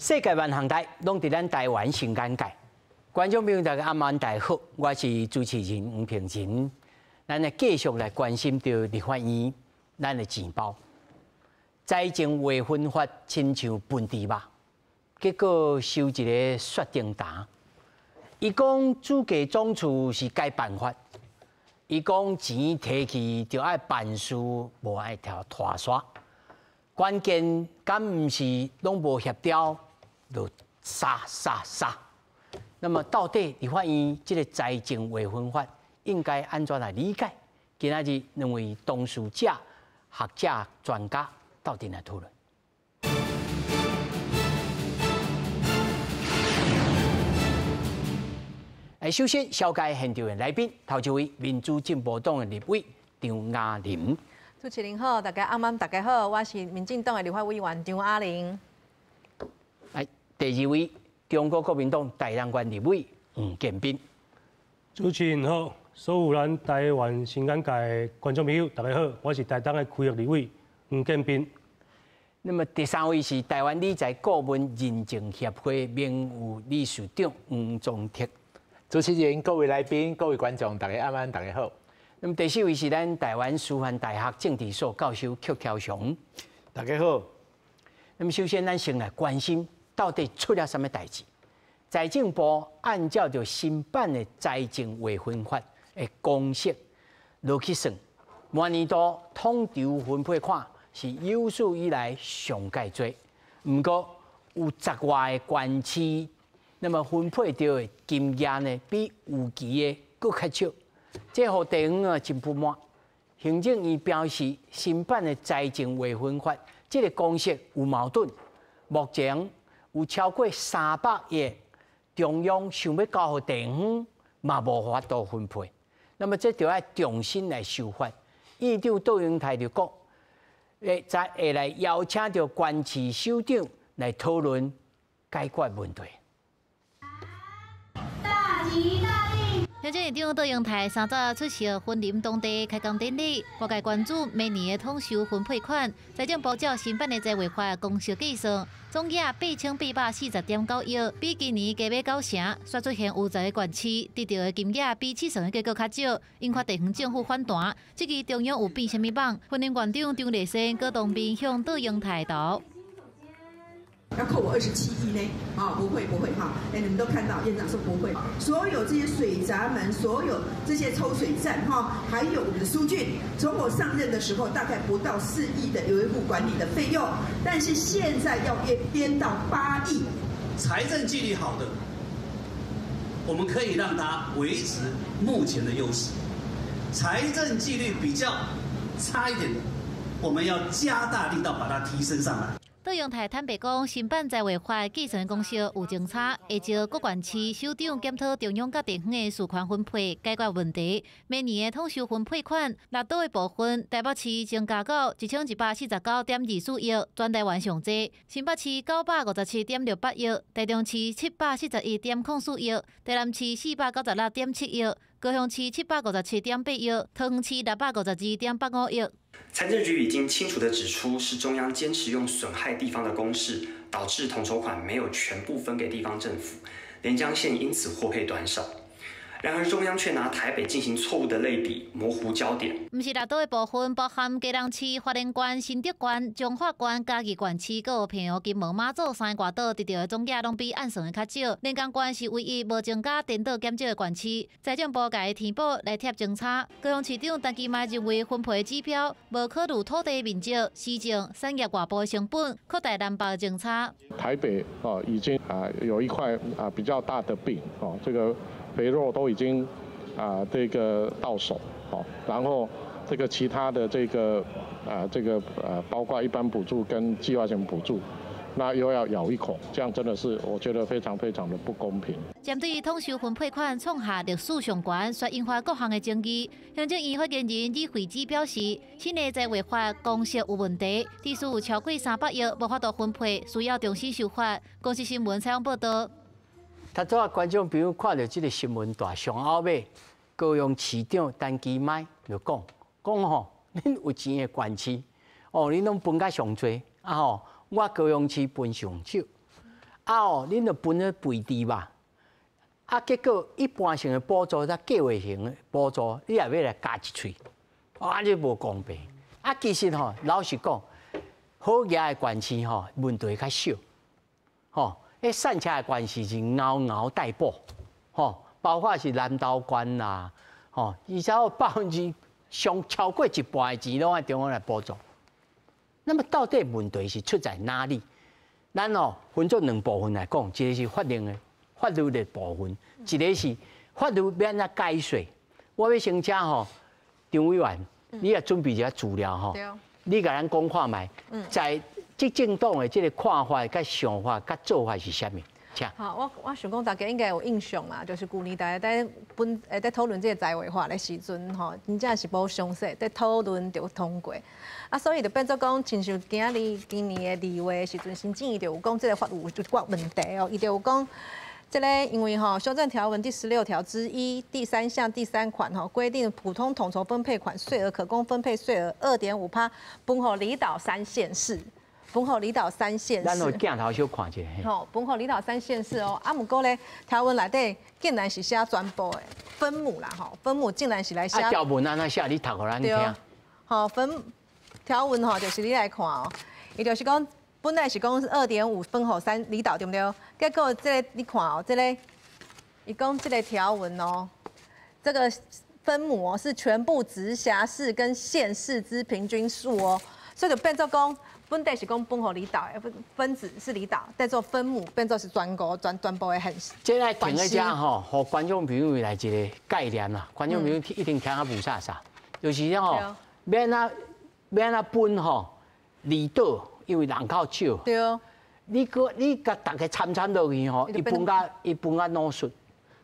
世界萬項台攏佇咱台灣新眼界。觀眾朋友大家暗晚大家好，我是主持人黃平仁。咱來繼續來關心著立法院咱的錢包，財政劃分法親像分豬肉，結果收一个雪中膣。伊講主計總處是該辦法，伊講錢提去就愛辦事，無愛跳拖沙。關鍵敢毋是攏無協調，就殺殺殺。那麼到底立法院這個財政劃分法應該按怎來理解？今仔日兩位當事者、學者、專家鬥陣來討論。首先，紹介現場的來賓，頭一位民主進步黨的立委張雅琳。主持人好，大家暗暝大家好，我是民進黨的立法委員張雅琳。第二位中國國民黨台南縣立委黃建斌。主持人好，所有咱台灣新眼界的觀眾朋友，大家好，我是台東的區域立委黃建斌。那麼第三位是台灣理財顧問認證協會名譽理事長黃宗哲。主持人、各位來賓、各位觀眾，大家暗暝，大家好。那麼第四位是咱台灣師範大學政治所教授曲喬雄，大家好。那麼首先，咱先來關心到底出了啥物代誌？財政部按照著新版的財政劃分法的公式落去算，明年度統籌分配款是有史以來上蓋濟。毋過有十外个縣市，那麼分配著的金額呢，比預期的閣較少，這予地方啊真不滿。行政院表示，新版的財政劃分法這個公式有矛盾，目前有超過300億中央想欲交予地方，嘛無法度分配。那麼這就愛重新來修法。院長杜英台就講，會再來邀請著縣市首長來討論解決問題。大吉大利。行政院長杜英台三早出席雲林當地開工典禮，外界關注明年的統籌分配款，財政部照新版的財劃法公式計算，總額8840.9億，比今年加欲九成，煞出現有10個縣市得著的金額比試算的結果較少，引發地方政府反彈。這支中央有變啥物蠓？雲林縣長張麗善閣當面向杜英台投。要扣我27億呢？啊，不會不會哈！哎，你們都看到，院長說不會。所有這些水閘門，所有這些抽水站，哈，還有我們的疏浚，從我上任的時候大概不到4億的維護管理的費用，但是現在要編到8億。財政紀律好的，我們可以讓它維持目前的優勢；財政紀律比較差一點的，我們要加大力道把它提升上來。杜英台坦白講，新版財劃法計算公式有前差，會召各縣市首長檢討中央佮地方的事權分配解決問題。明年的統籌分配款，六都的部分，台北市增加到1249.24億，全台灣上濟；新北市957.68億，台中市741.04億，台南市496.7億，高雄市757.8億，桃園市652.85億。財政局已經清楚地指出，是中央堅持用損害地方的公式，導致統籌款沒有全部分給地方政府，連江縣因此獲配短少。然而中央卻拿台北進行錯誤的類比，模糊焦點。毋是六都的部分，包含基隆市、花蓮縣、新竹縣、彰化縣、嘉義縣市，閣有澎湖、金門、馬祖三个外島，得著的總額攏比按算的較少。連江縣是唯一無增加顛倒減少的縣市，財政部共伊填補來貼前差。高雄市長陳其邁認為分配指標無考慮土地面積、市政、產業外部的成本，擴大南北前差。台北哦，已經啊有一塊啊比較大的餅哦，這個肥肉都已經啊，這個到手，然後這個其他的這個啊，這個包括一般補助跟計劃性補助，那又要咬一口，這樣真的是我覺得非常非常的不公平。針對統籌分配款創下歷史上懸，煞引發各項的爭議。行政院發言人李慧芝表示，新的財劃法公式有問題，至少有超過300億無法度分配，需要重新修法。公視新聞採訪報導。頭拄仔觀眾朋友看著這個新聞大上後尾，高雄市長陳其邁就講講吼，恁有錢的縣市，哦，恁攏分甲上濟，啊吼，我高雄市分上少。啊哦，恁就分咧肥猪吧。啊，結果一般性的補助佮計劃型的補助，你也欲來咬一喙，啊，這無公平。啊，其實吼，老實講，好額的縣市吼，問題較少，吼，彼散赤的縣市是嗷嗷待哺，吼，包括是南投縣啦，吼，而且上超過一半的錢攏愛中央來補助。那麼到底問題是出在哪裡？咱哦分做兩部分來講，一個是法令的法律的部分，一個是法律欲按怎解說。我欲先請吼張委員，你也準備一下資料吼，你共咱講看覓，在執政黨的這個看法、佮想法、佮做法是啥物？請。好，我想講大家應該有印象啦，就是舊年大家佇本佇討論這個財劃法的時陣吼，真正是無詳細佇討論就通過，啊，所以就變做講，親像今仔日今年的2月的時陣，新政伊就有講這個法有一寡問題哦，伊就有講。這個因為吼修正條文第16條之1第三項第三款吼規定，普通統籌分配款稅額可供分配稅額2.5%分予離島三縣市，分予離島三縣市。咱用鏡頭小看一下。吼，分予離島三縣市哦，啊，毋過咧條文內底竟然是寫全部的分母啦，吼，分母竟然是來寫。啊，條文按怎寫？你讀予咱聽。吼，分條文吼，就是你來看哦，伊就是講。本來是講2.5分予三離島對毋對？結果這個你看哦，這個伊講這個條文哦，這個分母哦是全部直轄市跟縣市之平均數哦，所以就變做講本底是講分予離島的，分子是離島，變做分母變做是全國全部的縣市。這來停佇遮吼，予觀眾朋友來一個概念啦。觀眾朋友一定聽啊霧煞煞，就是講吼，欲按怎欲按怎分吼離島。因為人口少，你閣你共逐家摻摻落去吼，伊分甲腦術，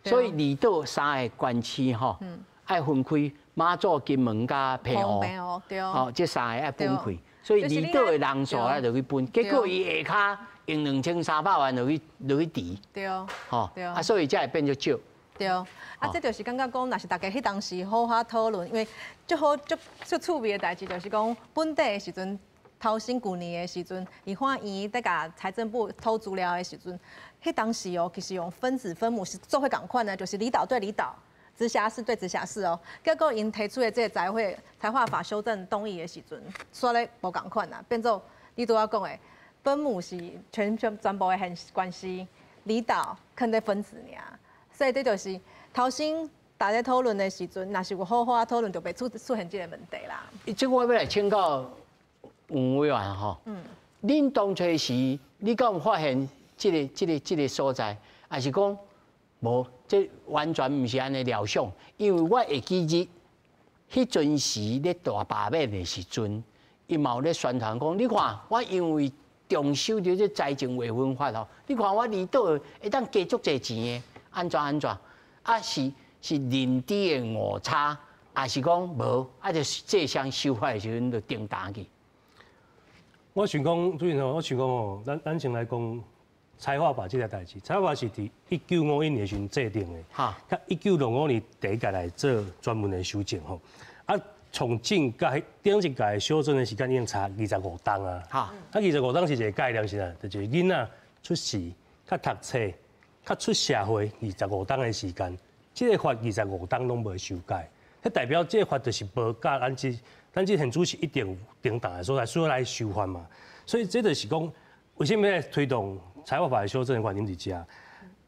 所以離島三個縣市吼，愛分開馬祖、金門佮澎湖，吼，這三個愛分開，所以離島的人數愛落去分，結果伊下跤用2300萬落去填，吼，啊，所以才會變做少。對，啊，這就是感覺講，若是大家彼當時好好討論，因為足好足足趣味的代誌，就是講本底的時陣。頭先舊年的時陣，立法院佇共財政部討資料的時陣，彼當時哦，其實用分子分母是做伙仝款的，就是離島對離島，直轄市對直轄市哦。結果𪜶提出的這個財劃法修正動議的時陣，煞咧無仝款啊，變做你拄仔講的分母是全部的縣市，離島囥佇分子爾，所以這就是頭先大家討論的時陣，若是有好好討論，就袂出現這個問題啦。這我欲來請教黃委員吼，恁當初時，你敢有發現這個所在，還是講無？這完全毋是按呢料想，因為我會記得，彼陣時咧大罷免的時陣，伊嘛有咧宣傳講，你看我因為重修著這財政劃分法吼，你看我離島會當加足濟錢的，按怎按怎？啊是認知的誤差，還是講無？啊就是這項修法的時陣就停單去。我想講，主任吼，我想講吼，咱先來講財劃法這個代誌。財劃法是佇1951年時陣制定的，佮1965年第一屆來做專門的修正吼。啊，從前佮頂一屆的修正的時間已經差25冬啊。啊，25冬是一個概念是啥？就是囡仔出世、佮讀冊、佮出社會25冬的時間，這個法25冬攏無修改，彼代表這個法就是無佮咱這現主是一定有停頓的所在，需要來修法嘛。所以這就是講，為啥物來推動財劃法的修正的原因佇遮。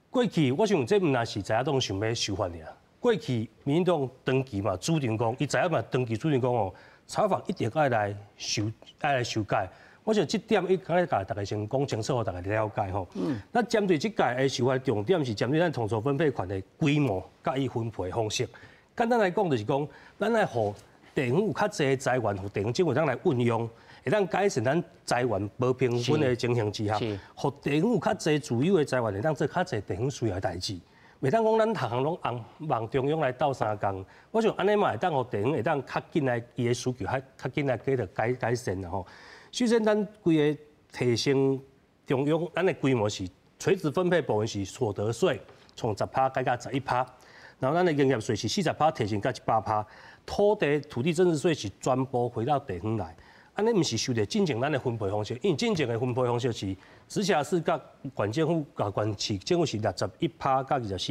過去我想這毋但是在野黨想欲修法爾。過去民進黨長期嘛主張講，伊在野嘛長期主張講哦，財劃法一定愛來修，愛來修改。我想這點伊剛才共大家先講清楚，予大家了解吼。那針對這屆的修法重點是針對咱統籌分配款的規模佮伊分配的方式。簡單來講就是講，咱愛予地方有較濟資源，予地方政府當來運用，會當改善咱資源無平均的情形之下，予地方有較濟自由的資源，會當做較濟地方需要的代誌。袂當講咱逐項攏望中央來鬥相共，我想按呢嘛會當予地方會當較緊來伊的需求較緊來給著改善啦吼。首先，咱規个提升中央，咱的規模是垂直分配部分是所得稅從10%改到11%，然後咱的營業稅是40%提升到100%，土地增值稅是全部回到地方來。按呢毋是受著進前咱的分配方式，因為進前的分配方式是直轄市佮縣政府、佮縣市政府是61%佮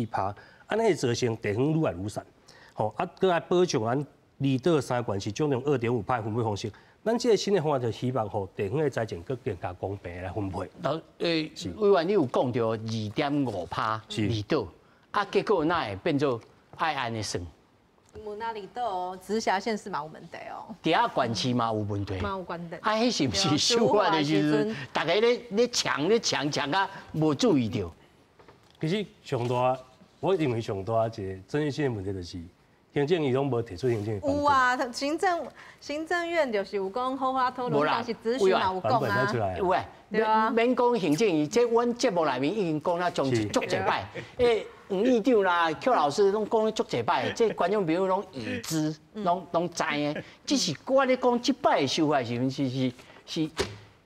24%，按呢會造成地方愈來愈散。吼，啊，閣愛保障咱離島三縣市總共2.5%的分配方式。咱這個新的方案就希望予地方的財政閣更加公平來分配。委員，你有講著2.5%離島，啊，結果哪會變做愛按呢算？無那離島直轄縣市嘛有問題哦。佇遐縣市嘛有問題。嘛有關係。啊，彼是毋是修法的時陣，大家咧搶咧搶搶甲無注意著？其實上大，我認為上大一個爭議性的問題就是，行政院攏無提出行政。有啊，行政院就是有講好好討論，但是諮詢嘛有講啊。有啊，對啊，免講行政院，這阮節目內面已經講了將足濟擺。黃議長啦，邱老師攏講足濟擺，這觀眾朋友攏已知，攏知的。只是我咧講這擺的修法時陣，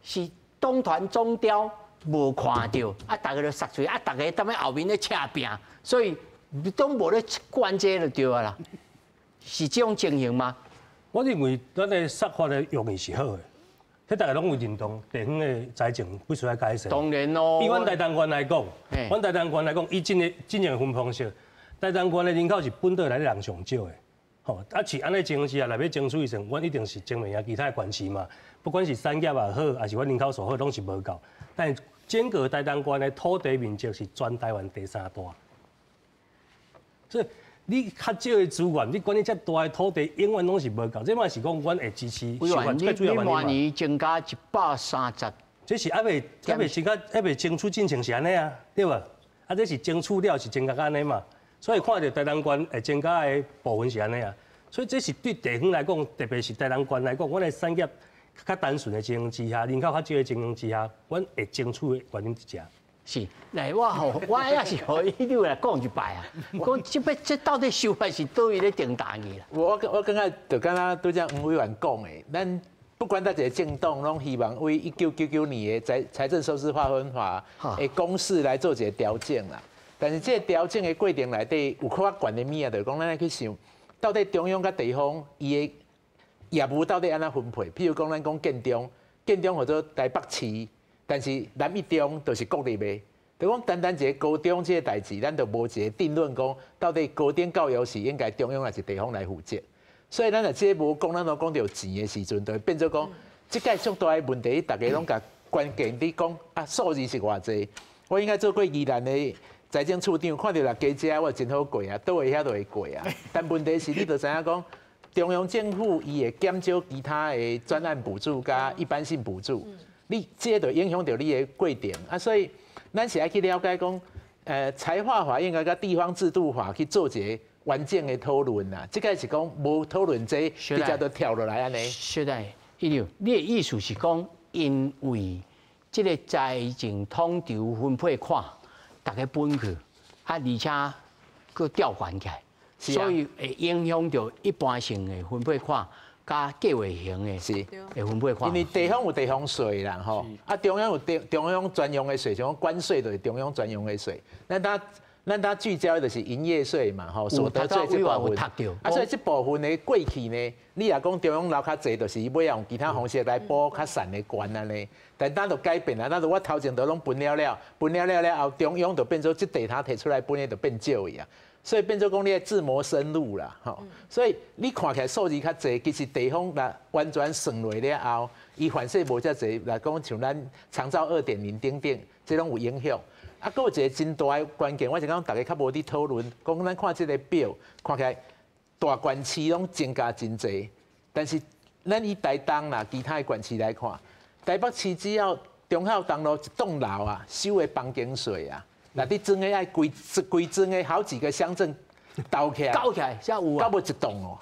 是黨團總調無看著，啊，逐家就殺出，啊，逐家踮咧後面咧扯拚，所以攏無咧管這就對啊啦。是這種情形嗎？我認為咱的釋法的用意是好的，這大家攏有認同，地方的財政必須愛改善。當然咯。以阮台東縣來講，阮台東縣來講，以這個分方式，台東縣的人口是本島內底人上少的，吼，啊是按呢情形之下，若欲爭取時陣，阮一定是爭袂贏其他的縣市嘛。不管是產業也好，還是阮人口數好，攏是無夠。但是整個台東縣的土地面積是全台灣第三大，所以你較少的資源，你管理遮大的土地，永遠攏是無夠。這嘛是講，阮會支持。委員，你明年增加130，這是猶未增加，猶未爭取進程是按呢啊，對無？啊，這是爭取了是增加按呢嘛，所以看著台東縣會增加的部分是按呢啊，所以這是對地方來講，特別是台東縣來講，阮的產業較單純的情形之下，人口較少的情形之下，阮會爭取的原因佇遮。是，來我予我也是予伊兩來講一擺啊，講這欲這到底修法是佗位咧定大去啦？我感覺就敢若拄才黃委員講的，咱不管佗一個政黨，攏希望為1999年的財政收支劃分法的公式來做一個調整啦。但是這個調整的過程內底有較懸的物仔，就是講咱愛去想，到底中央佮地方伊的業務到底按怎分配？譬如講，咱講建中，建中號做台北市。但是南一中就是國立的，就講單單一個高中這個代誌，咱就無一個定論講到底高等教育是應該中央還是地方來負責。所以咱若這個無講，咱攏講著錢的時陣，就會變做講，這屆足大的問題，大家攏共關鍵佇講啊，數字是偌濟。我應該做過宜蘭的財政處長，看著若加遮我真好過啊，佗位遐就會過啊。但問題是，你就知影講，中央政府伊會減少其他的專案補助佮一般性補助。你這個就影響著你的過程啊，所以咱是愛去了解講，財劃法應該佮地方制度法去做一個完整的討論啦。這個是講無討論這，直接就跳落來按呢。小戴，伊就你的意思是講，因為這個財政統籌分配款，逐家分去，啊，而且閣調懸起來，所以會影響著一般性的分配款。佮計劃型的是會分配款，因為地方有地方稅啦，吼，啊中央有中央專用的稅，像講關稅就是中央專用的稅。咱聚焦的就是營業稅嘛，吼，所得稅這部分。啊，所以這部分的過去呢，你若講中央留較濟，就是伊欲用其他方式來補較散的縣按呢。但咱就改變啊，咱就我頭前都攏分了了，分了了了後，中央就變做這地他提出來分的就變少去啊。所以變做講你愛自謀生路啦，吼！所以你看起來數字較濟，其實地方若完全算落了後，伊反稅無遮濟，來講像咱長照2.0等等，這攏有影響。啊，閣有一個真大的關鍵，我是講大家較無佇討論，講咱看這個表，看起來大縣市攏增加真濟，但是咱以台東啦，其他的縣市來看，台北市只要忠孝東路一棟樓啊，收的房間稅啊。若你裝的愛規規裝的好幾個鄉鎮兜起來，兜起來，才有啊，到無一棟哦，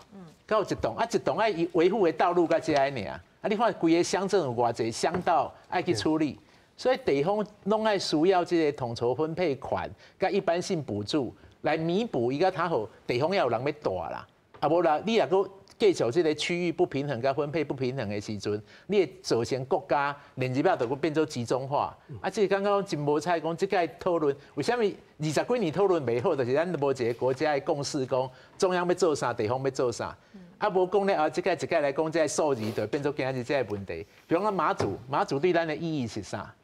到有一棟啊，一棟愛維護的道路佮遮爾啊，你看規个鄉鎮有偌濟鄉道愛去處理，所以地方攏愛需要這個統籌分配款佮一般性補助來彌補伊個較好地方要有人欲蹛啦，啊無啦，你若閣繼續這個區域不平衡佮分配不平衡的時陣，你會造成國家連入來就閣變做集中化。啊，這個感覺講真無彩，講這屆討論為啥物20幾年討論袂好，就是咱無一個國家的共識，講中央欲做啥，地方欲做啥。啊，無講了後，這屆一屆來講，這个數字就變做今仔日這个問題。比如講馬祖，馬祖對咱的意義是啥？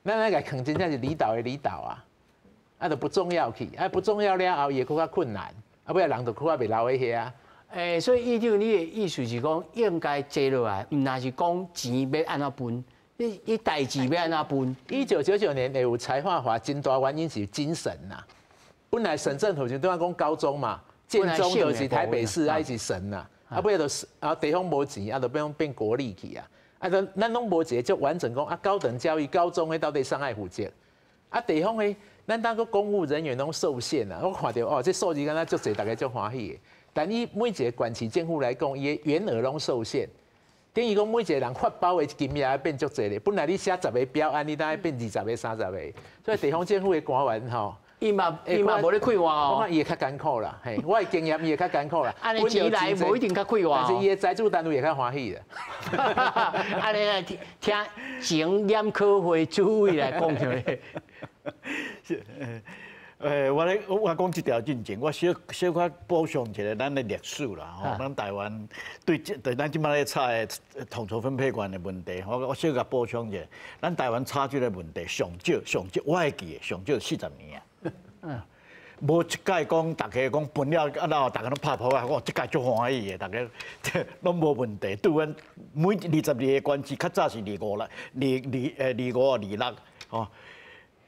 咱來共囥真正是離島的離島啊，啊，就不重要去，啊，不重要了後，伊會閣較困難，啊，尾仔人就閣較袂留佇遐。欸，所以院長，你的意思是講，應該坐落來，毋但是講錢欲按怎分，你代誌欲按怎分？1999年會有財劃法，真大原因是精神呐。本來省政府就對我講高中嘛，建中就是台北市，啊是省呐，啊尾就是啊地方無錢，啊就變國立去啊。啊，都咱攏無一个足完整講啊，高等教育高中的到底誰愛負責？啊，地方的咱當個公務人員攏受限啊。我看著哦，這數字敢若足濟，大家足歡喜的。但伊每一个縣市政府來講，伊的員額攏受限，等於講每一個人發包的金額變足濟咧。本來你寫十个標案，你當愛變20個、30個，所以地方政府的官員吼，伊嘛無咧快活哦。我看伊會較艱苦啦，嘿，我的經驗伊會較艱苦啦。按呢錢來無一定較快活。但是伊的財主單位會較歡喜啦。按呢來聽前檢考會主委來講著。是，我講這條進前，我小小可補充一下咱的歷史啦，吼，咱台灣對咱這擺咧吵的統籌分配權的問題，我小可補充一下，咱台灣吵這个問題上少上少，我會記得上少40年啊。嗯，無一屆講大家講分了，啊，然後大家攏拍噗仔，講這屆足歡喜的，大家攏無問題。對阮每22個縣市，較早是二五六、二二二五啊二六，吼。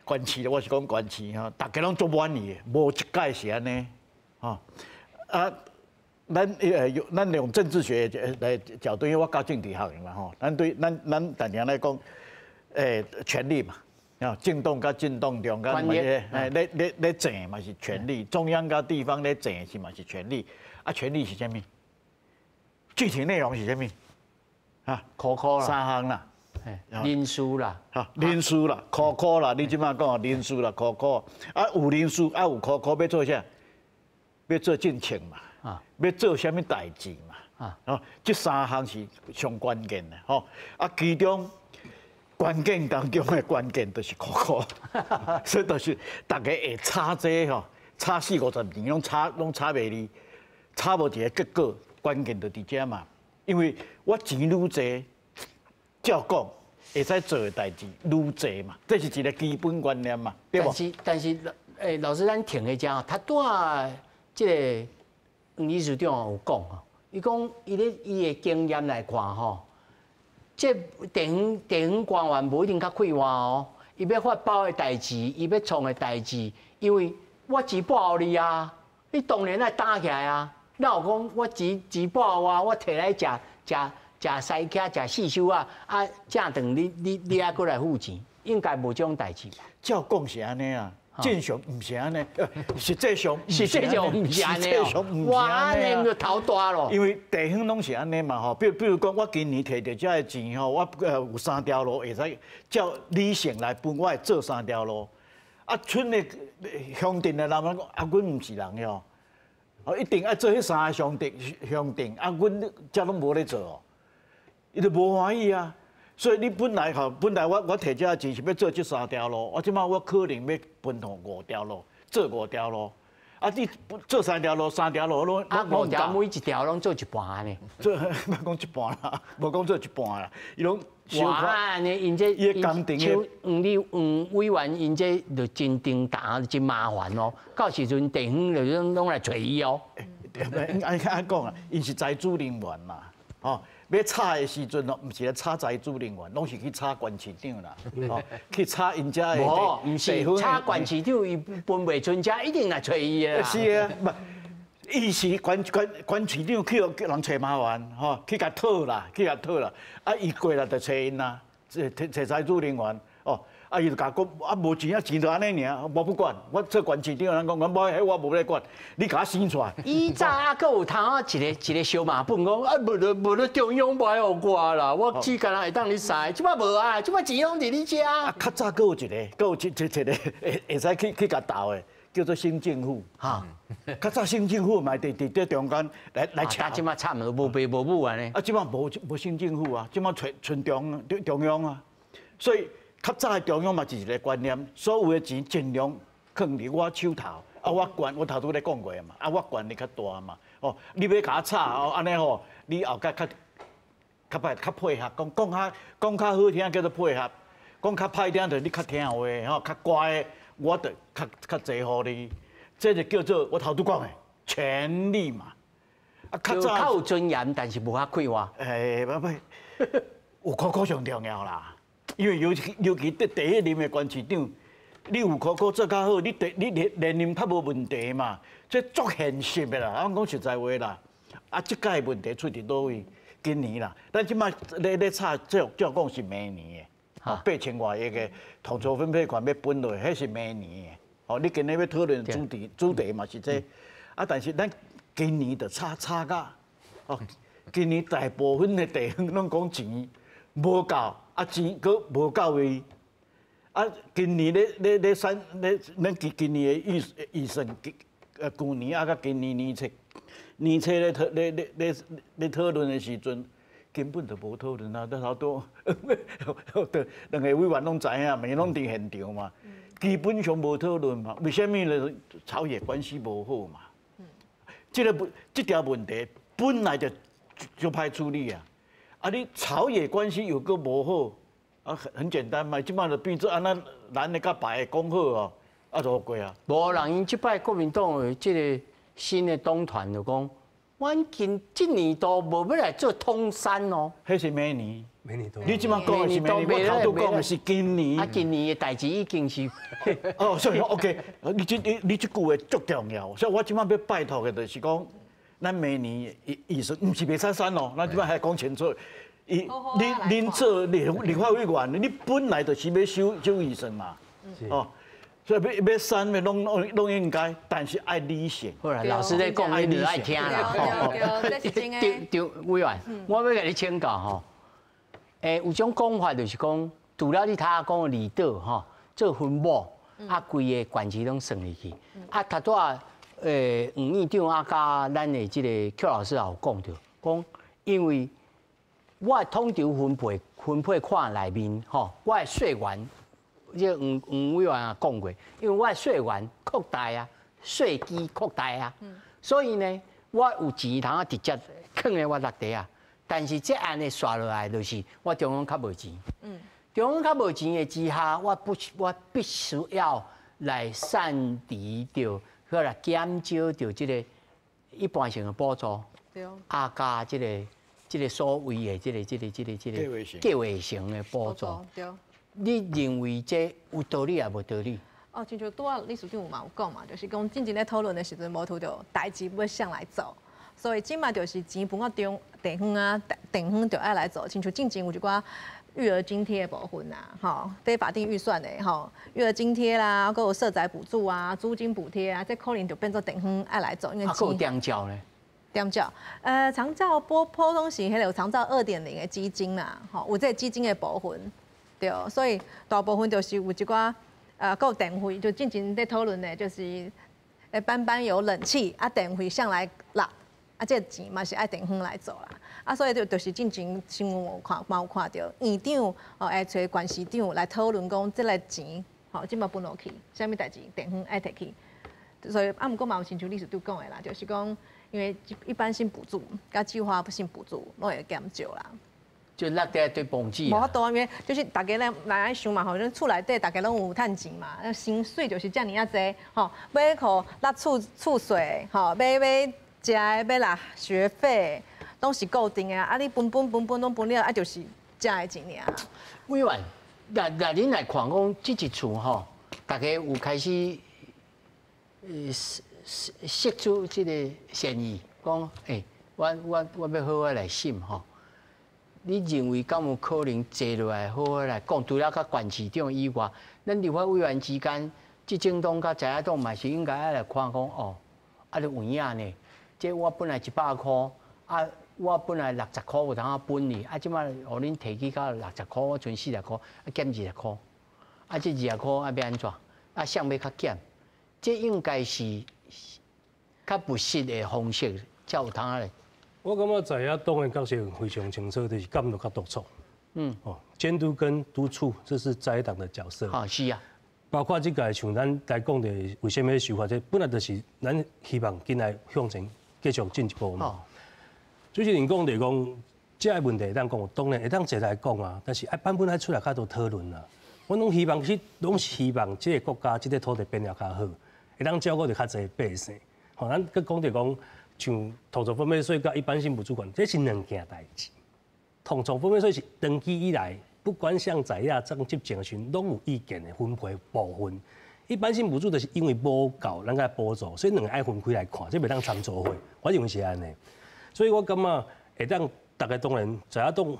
縣市，我是講縣市吼，大家攏足滿意的，無一屆是按呢，吼啊，咱用政治學來角度，因為我教政治學的嘛吼，咱對咱咱常常來講，權力嘛，啊，政黨佮政黨中間嘛是，咧爭嘛是權力，中央佮地方咧爭是嘛是權力，啊，權力是啥物？具體內容是啥物？啊，考考啦，三項啦。人事啦，哈，人事啦，考考啦，你這擺講人事啦，考考，啊有人事，啊有考考，欲做啥？欲做政策嘛，啊，欲做啥物代誌嘛，啊，哦，這三項是上關鍵的，吼，啊，其中關鍵當中的關鍵就是考考，所以就是大家會吵這吼，吵四五十年攏吵攏吵袂離，吵無一个結果，關鍵就佇遮嘛，因為我錢愈濟，照講。會使做的代誌愈濟嘛，這是一个基本觀念嘛，對無？但是，老師，咱停一下，他拄仔這个黃理事長有講吼，伊講伊咧伊的經驗來看吼，這地方官員無一定較快活哦，伊欲發包的代誌，伊欲創的代誌，因為我錢撥予你啊，你當然愛擔起來啊。哪有講我錢撥我，我提來食食？食西茄，食四手仔，啊，正頓你愛閣來付錢，應該無這種代誌吧？照講是按呢啊，正常毋是按呢，實際上實際上毋是按呢。實際上毋是哇，按呢就頭大咯。因為地方攏是按呢嘛吼，比如講，我今年提著這个錢吼，我有三條路會使照理性來分，我會做三條路。啊，村的鄉鎮的人講，啊，阮毋是人喲，哦，一定愛做彼三个鄉鎮鄉鎮，啊，阮遮攏無咧做哦。伊就無歡喜啊，所以你本來吼，本來我提這个錢是欲做這三條路，我這擺我可能欲分予五條路，做五條路。啊，你做三條路，三條路攏啊，五條每一條攏做一半呢？做莫講一半啦，無講做一半啦，伊攏哇，按呢𪜶這伊的工程像黃立黃委員𪜶這就真重擔，真麻煩哦。到時陣地方就攏攏來揣伊哦。按按講啊，𪜶是財主人員嘛，吼。欲吵的時陣哦，毋是來吵財主人員，攏是去吵縣市長啦，吼，去吵𪜶遮的。無，毋是吵縣市長，伊分袂出遮，一定來揣伊的啦。是啊，毋，伊是縣市長去予人揣麻煩，吼，去共討啦，去共討啦，啊，伊過來就揣𪜶啦，揣揣財主人員，哦，啊，伊就共講，啊，無錢啊，錢就按呢爾，我不管，我做縣市長，人講，我無，彼我無咧管，你共我生出來。以早啊，閣有通啊一个一个小馬本講，啊，無就無咧中央無愛予我啦，我只干焦會當你使，這擺無啊，這擺錢攏佇你遮。啊，較早閣有一個，閣有一一一個會會使去共鬥的，叫做省政府。哈，較早省政府嘛佇佇這中間來來搶。啊，這擺慘了，無爸無母按呢。啊，這擺無無省政府啊，這擺揣中央啊，所以。較早的中央嘛是一个觀念，所有的錢盡量囥佇我手頭，啊，我管我頭拄咧講過嘛，啊，我權力較大嘛，哦，你欲共我炒哦，按呢吼，你後蓋較較歹較配合，講講較講較好聽叫做配合，講較歹聽就你較聽話吼，較乖，我就較較濟予你，這就叫做我頭拄講的權力嘛。啊，較早較有尊嚴，但是無遐快活。欸，不不，有箍箍上重要啦，因為尤其尤其佇第一任的縣市長，你有箍箍做較好，你第你連連任較無問題嘛，這足現實的啦。我講實在話啦，啊，這屆問題出佇佗位？今年啦，咱這擺咧咧炒，照照講是明年的，8000外億的統籌分配款欲分落，彼是明年的。哦，你今日欲討論主題，主題嘛是這個，啊，但是咱今年就炒炒甲，哦，今年大部分的地方攏講錢無夠，啊錢閣無到位，啊，今年咧咧咧選咧，咱今今年的預預算，舊年啊，佮今年年初。年初咧討咧咧咧咧討論的時陣，根本就無討論啊！頭拄對兩個委員攏知影嘛，伊攏佇現場嘛，基本上無討論嘛。為啥物呢？朝野關係無好嘛。這個這條問題本來就就歹處理啊！啊，你朝野關係又閣無好，啊，很簡單嘛，這擺就變做按呢藍的佮白的講好哦，啊就過啊。無人𪜶這擺國民黨的這個新的黨團就講，阮今這年度無欲來做統三哦。彼是明年，明年度。你這擺講的是明年，我頭拄講的是今年。啊，今年的代誌已經是。哦，所以 OK，你這你你這句話足重要，所以我這擺欲拜託的就是講，咱明年預預算毋是袂使刪哦，咱這擺還講清楚。伊你恁做立立法委員，你本來就是欲修修預算嘛，哦。所以欲欲刪，欲攏攏攏應該，但是愛理性。好啦，老師咧講，你就愛聽啦。對對，委員，我欲共你請教吼。欸，有種講法就是講，除了你頭仔講的離島吼，做分母，啊，規个縣市攏算入去。啊，頭拄仔黃院長啊，佮咱的這個邱老師也有講著，講因為我的統籌分配分配款內面吼，我的稅源。這黃黃委員也講過，因為我的稅源擴大啊，稅基擴大啊，所以呢，我有錢通啊直接囥佇我內底啊。但是這按呢刷落來，就是我中央較無錢。中央較無錢的之下，我不我必須要來散離著，或來減少著這個一般性的補助，啊佮這個這個所謂的這個這個這個這個計劃性的補助。你認為這有道理抑無道理？哦，親像拄仔理事長有嘛有講嘛，就是講進前咧討論的時陣，無拄著代誌欲誰來做，所以這擺就是錢分到中地方啊，地方就愛來做。親像進前有一寡育兒津貼的部分啊，吼，非法定預算的吼，育兒津貼啦，閣有社宅補助啊、租金補貼啊，這可能就變做地方愛來做，因為啊，閣有長照呢？長照，長照普普通是彼个有長照2.0的基金啦，吼，有這個基金的部分。對，所以大部分就是有一寡，閣有電費，就進前咧討論的，就是班班有冷氣，啊電費誰來納，啊這個錢嘛是愛地方來做啦，啊所以就就是進前新聞有看，嘛有看著院長哦，會揣縣市長來討論講這个錢，吼，這擺分落去，啥物代誌地方愛提去，所以啊，毋過嘛有親像理事長講的啦，就是講因為一般性補助佮計劃性補助攏會減少啦。就落佇對房子。無法度，因為就是大家咧來愛想嘛吼，咱厝內底大家攏有趁錢嘛，薪水就是遮爾仔濟吼，欲予納厝厝稅吼，欲欲食的欲納學費，攏是固定的啊！你分分分分攏分了，啊就是食的錢爾。委員，若若恁來看講，這一次吼，大家有開始釋釋出這個善意，講欸，我我我欲好好來審吼。你認為敢有可能坐落來好好來講？除了佮縣市長以外，咱立法委員之間，執政黨佮在野黨嘛是應該愛來看講哦，啊，就有影呢。這我本來100箍，啊，我本來60箍有通仔分哩，啊，這擺予恁提起到60箍，我賰40箍，啊，減二十箍，啊，這二十箍啊欲按怎？啊，誰欲較減？這應該是較務實的方式，才有通仔來。我感覺在野黨的角色非常清楚，就是監督佮督促。哦，監督跟督促，這是在野黨的角色。啊，是啊。包括這個像咱來講的，為啥物修法？這本來就是咱希望緊來向前继续进一步嘛。主持人讲就是讲，这个问题会当讲，当然会当坐来讲啊，但是爱版本爱出来较多讨论啊。我拢希望，其实拢是希望这个国家、这个土地变了较好，会当照顾著较济百姓。吼，咱阁讲著讲，像统筹分配税佮一般性补助款，这是两件代志。统筹分配税是长期以来，不管像在野党执政的时阵，拢有意见的分配部分。一般性补助就是因为无够，咱共补助，所以两个爱分开来看，这袂当掺做伙。我认为是按呢，所以我感觉会当逐家当然在野党。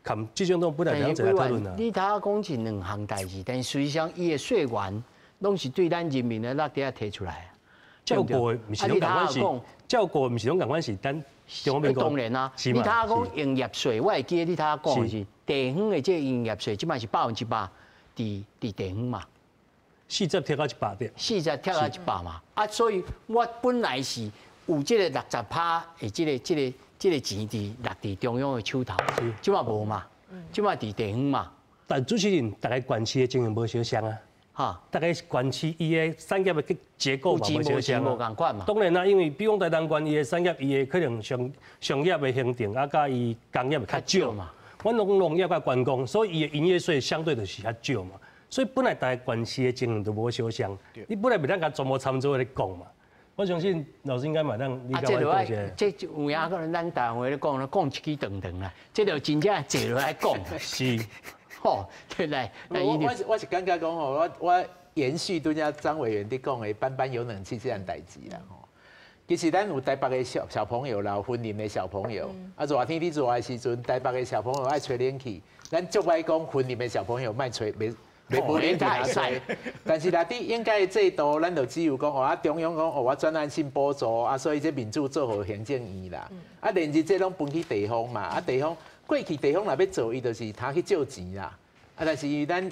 含执政党本来就会当讨论啊。你头仔讲是两项代志，但实际上伊的税源拢是对咱人民的落底仔提出来啊。照顾的毋是拢仝款是，照顾的毋是拢仝款是咱中华民国。当然啊，你头仔讲营业税，我会记得你头仔讲的是地方的这个营业税，这摆是100%伫地方嘛。40贴到100点。40贴到100嘛，啊，所以我本来是有这个60%的这个钱伫落伫中央的手头，这摆无嘛，这摆伫地方嘛。但主持人，逐个县市的情形无相像啊。哈，逐个县市伊的产业的结构嘛无相像啊。无仝款嘛。当然啦，因为比如讲台东县伊的产业，伊的可能商业的形成啊，佮伊工业较少嘛。阮拢农业佮观光，所以伊的营业税相对就是较少嘛。所以本来逐个县市的情形就无相像，你本来袂当共全部参做咧讲嘛。我相信老师应该嘛当理解我讲这。这有影可能咱台湾话咧讲，讲一支长长啦，这就真正坐落来讲。是，吼，对来。我是感觉讲吼，我延续拄才张委员伫讲的班班有冷气这件代志啦吼。其实咱有台北的小朋友啦，有云林的小朋友，啊热天伫热的时阵，台北的小朋友爱吹冷气，咱足爱讲云林的小朋友莫吹，袂。无冷气吹，但是若伫应该的制度，咱就只有讲哦，啊中央讲哦，我专案性补助啊，所以这民主做予行政院啦，啊连日这拢分去地方嘛，啊地方过去地方若欲做，伊就是通去借钱啦，啊但是咱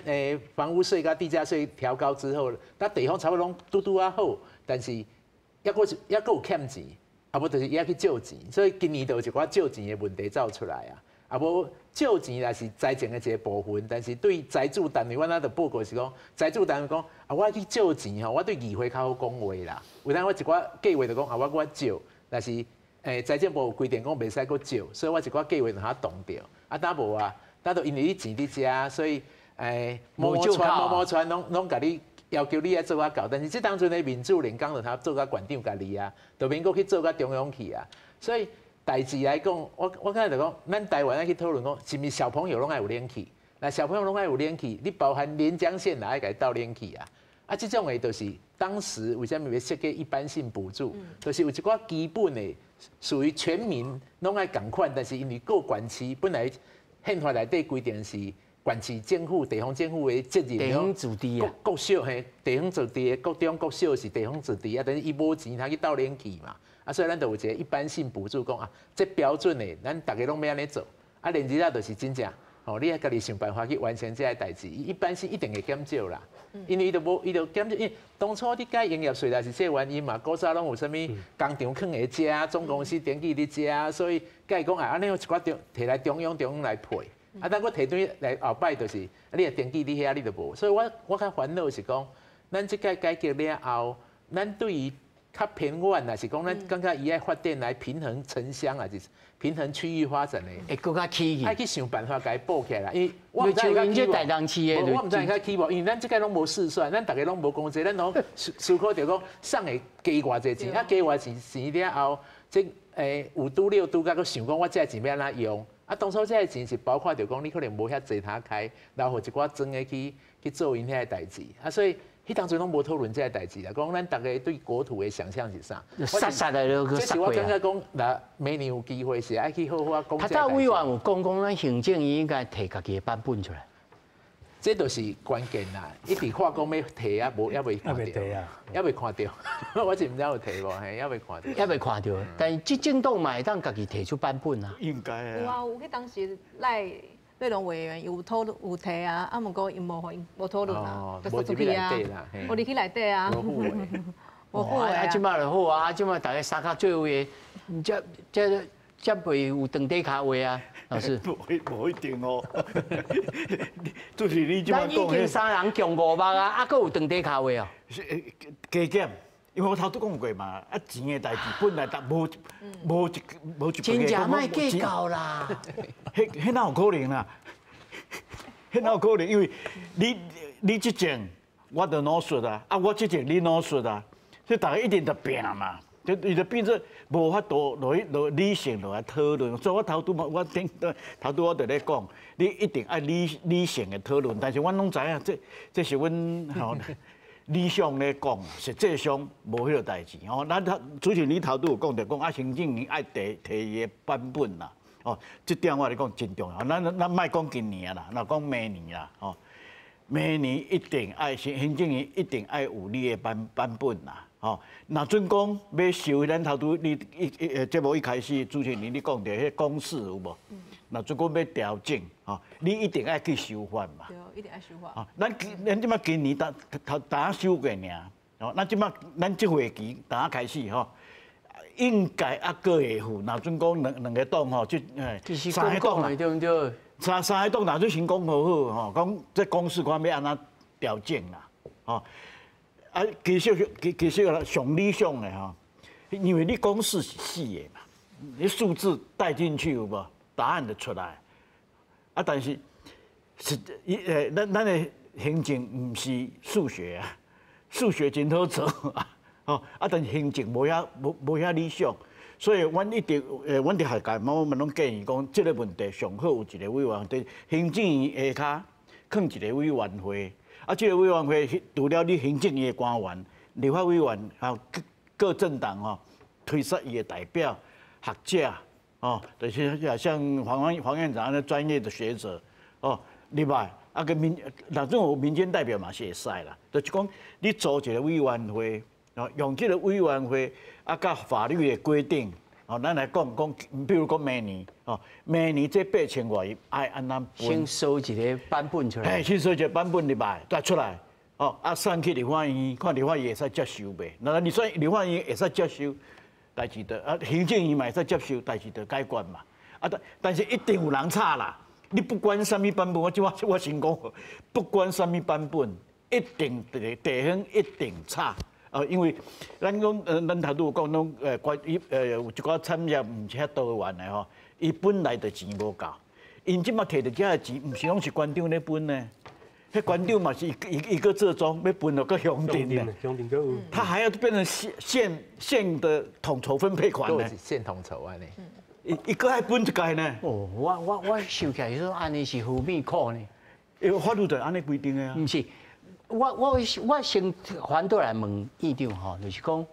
房屋税佮地价税调高之后，咱地方差不多拢拄拄仔好，但是抑阁是抑阁有欠钱，啊无就是伊爱去借钱，所以今年就有一寡借钱的问题走出来啊。啊，无借钱也是财政的一个部分，但是对财主单位，我那就报告是讲，财主单位讲啊，我去借钱吼，我对议会较好讲话啦。有当我一寡计划就讲啊，我借，但是财政部有规定讲袂使阁借，所以我一寡计划就较冻著。啊，当无啊，当就因为你钱伫遮，所以摸摸穿摸摸穿，拢共你要求你爱做较到，但是这当阵的民主连工就通做甲县长家己啊，就免阁去做甲中央去啊，所以。代志来讲，我刚才就讲，咱台湾爱去讨论讲，是毋是小朋友拢爱有冷气？那小朋友拢爱有冷气，你包含连江县也爱共伊斗冷气啊？啊，这种的就是当时为啥物欲设计一般性补助，就是有一寡基本的属于全民拢爱仝款，但是因为各县市本来宪法内底规定是县市政府、地方政府的责任，地方自治啊，国小嘿，地方自治的国中、国小是地方自治啊，但是伊无钱通去斗冷气嘛。啊，所以咱就有一个一般性补助，讲啊，这标准的，咱逐家拢欲按呢做。啊，连日啊，就是真正，吼，你爱家己想办法去完成这个代志。一般性一定会减少啦，因为伊就无，伊就减少。因为当初你改营业税也是这个原因嘛，古早拢有啥物工厂囥伫遮，总公司登记伫遮，所以改讲啊，按呢有一寡中提来中央中央来配。啊，但我提转来后摆就是，啊，你若登记伫遐，你就无。所以我较烦恼是讲，咱这届改革了后，咱对于较偏远，也是讲咱感觉伊爱发展来平衡城乡啊，就是平衡区域发展的，会阁较起去，爱去想办法共伊补起来。因为我毋知影这台东市的，我毋知影较起无，因为咱这届拢无试算，咱逐家拢无讲这，咱拢思考著讲送会加偌济钱，啊加偌济钱了后，这有拄了拄甲阁想讲我这钱欲按怎用？啊，当初这个钱是包括著讲你可能无遐济通开，留予一寡庄的去做𪜶遐个代志，啊，所以。彼当阵拢无讨论这个代志啦，讲咱逐家对国土的想象是啥？杀杀的就这是我感觉讲，若明年有机会是爱去好好讲。较早委员有讲讲，咱行政院应该提家己的版本出来，这就是关键啦。一直看讲欲提啊，无犹未看著，犹未看著。我是毋知有提无，嘿，犹未看著。犹未看著，但是执政党嘛会当家己提出版本啊。应该啊。有啊，有彼当时赖。内容委员有讨论有提啊，啊，毋过伊无予无讨论啊，就说出去啊，无入去内底啊，无付啊，这摆就好啊，这摆逐家相跤做伙，这袂有长底跤话啊，老师。无一定哦，就是你这摆讲。咱已经三人共五目啊，啊，阁有长底跤话哦。加减，因为我头拄讲过嘛，啊钱的代志本来逐无无一无一真正莫计较啦。彼哪有可能啦？彼哪有可能？因为你执政，我就努术啊，啊我执政你努术啊，所以大家一定就拼嘛，就伊就变做无法度落去落理性落来讨论。所以我头拄嘛，我顶头拄我就咧讲，你一定爱理性的讨论，但是阮拢知影，这是阮吼理想咧讲，实际上无彼个代志吼。咱头主持人你头拄有讲著讲啊，行政院爱提提伊的版本啦，哦，这点我来讲真重要。咱莫讲今年啦，若讲明年啦，吼，明年一定爱行政院一定爱有你的版本啦，吼。若准讲欲修，咱头拄你一一节目一开始，主持人你讲著彼公式有无？若准讲欲调整，吼，你一定爱去修法嘛。对，一定爱修法。咱这摆今年头头头修过尔，吼，咱这摆咱这会期头开始吼，应该犹阁会赴。若准讲两个党吼，这三个党对毋对？三个党若准先讲好好吼，讲这公式看欲按怎调整啦，吼。啊，其实上理想的吼，因为你公式是死的嘛，你数字带进去有无？答案就出来。啊，但是是伊咱的行政毋是数学啊，数学真好做啊，吼啊，但是行政无遐理想，所以阮一直阮伫学界，我们拢建议讲，这个问题上好有一个委员，伫行政院下跤囥一个委员会，啊，这个委员会除了你行政院的官员、立法委员，还有各各政党吼推出伊的代表、学者。哦，就是像黄院长那专业的学者，哦，另外啊个民，若种有民间代表嘛是会使啦。就是讲你组一个委员会，哦，用这个委员会啊，佮法律的规定，哦，咱来讲讲，比如讲明年，哦，明年这8000外亿爱按怎分？先收一个版本出来。嘿，先收一个版本入来，再出来，哦，啊，送去立法院，看立法院会使接受袂？那你说立法院会使接受？代志就啊，行政院嘛会使接受，代志就解决嘛。啊，但是一定有人吵啦。你不管啥物版本，我这我先讲，不管啥物版本，一定地方一定吵。因为咱讲咱头拄有讲拢关于有一寡产业毋是遐多元的吼，伊本来就钱无够，𪜶这马提著遮的钱，毋是拢是县长咧分呢？彼县长嘛是一个折中，欲分予阁乡镇的，乡镇阁有，他还要变成县的统筹分配款呢？县统筹按呢？伊阁爱分一届呢？哦，我想起来说按呢是何物苦呢？因为法律就按呢规定的啊。毋是，我先反倒来问院长吼，就是讲，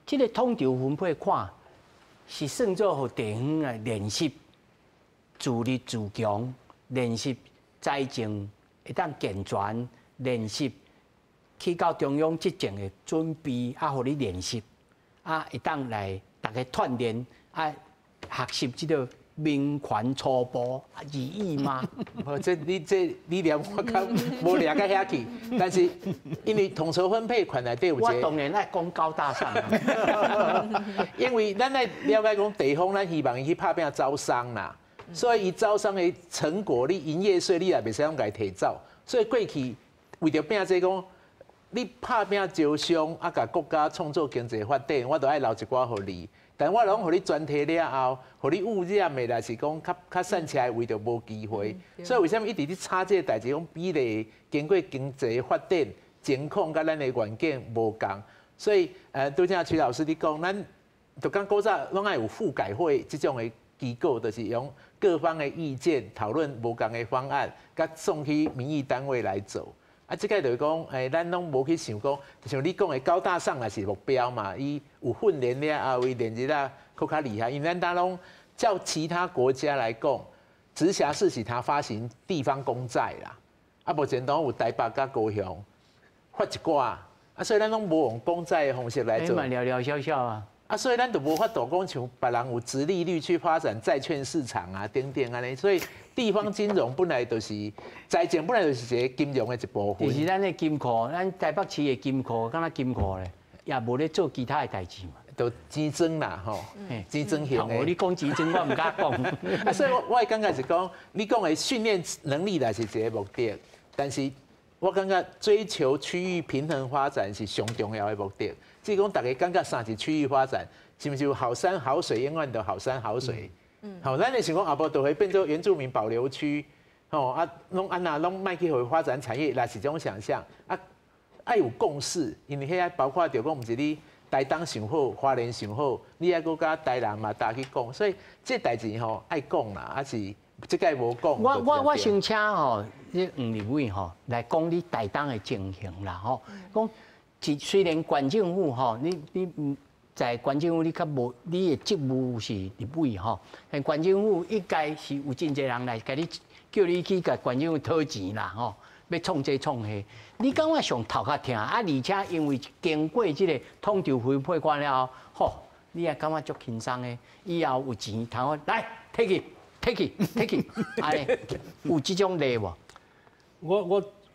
这个统筹分配款是算做予地方来练习自立自强，练习财政会当健全，练习去到中央执政的准备，啊，予你练习，啊，会当来逐家锻炼，啊，学习这个民权初步而已吗？无，这你这理念我较无掠到遐去，但是因为统筹分配款内底有一个，我当然爱讲高大上。因为咱爱了解讲地方，咱希望伊去拍拼招商啦。所以伊招商的成果，你营业税你也袂使拢共伊提走。所以过去为著拼这讲，你拍拼招商啊，共国家创造经济发展，我都爱留一寡予你。但我拢予你全提了后，予你污染的，若是讲较较散起来位就无机会。所以为啥物一直咧吵这个代志？讲比例经过经济发展情况，佮咱的愿景无仝。所以拄才徐老师你讲，咱就讲古早拢爱有赋改会这种的机构，就是用各方的意见讨论无仝的方案，佮送去民意单位来做。啊，这个就是讲，咱拢无去想讲，就像你讲的高大上也是目标嘛。伊有训练了后，伊练日啊，阁较厉害。因为咱当拢照其他国家来讲，直辖市是他发行地方公债啦。啊，目前当有台北佮高雄发一寡，啊，所以咱拢无用公债的方式来做。嘛寥寥少少啊。啊，所以咱就无法度讲像别人有殖利率去发展债券市场啊，等等按呢。所以地方金融本来就是财政，本来就是一个金融的一部分。其实咱的金库，咱台北市的金库，敢若金库咧，也无咧做其他的代志嘛。都钱庄啦，吼，钱庄型的。你讲钱庄，我毋敢讲。啊，所以我的感觉是讲，你讲的训练能力啦是一个目的，但是我感覺追求區域平衡發展是上重要的目的。只講大家感覺啥是區域發展，是毋是有好山好水，永遠都好山好水？好，咱的想講啊，無就會變做原住民保留區，吼啊，攏按那攏莫去予發展產業，那是這種想象啊，愛有共識，因為遐包括著講，毋是你台東想好，花蓮想好，你愛閣佮台南嘛搭去講，所以這代誌吼愛講啦，抑是這屆無講。我先請吼，這黃立委吼來講你台東的情形啦吼，講雖然縣政府吼，你在縣政府你較無，你的職務是立委吼，但縣政府應該是有真濟人來共你叫你去共縣政府討錢啦吼，欲創這創彼，你感覺上頭較疼啊？而且因為經過這個統籌分配款了後，吼，你也感覺足輕鬆的，以後有錢通來提去提去提去，按呢有這種例無？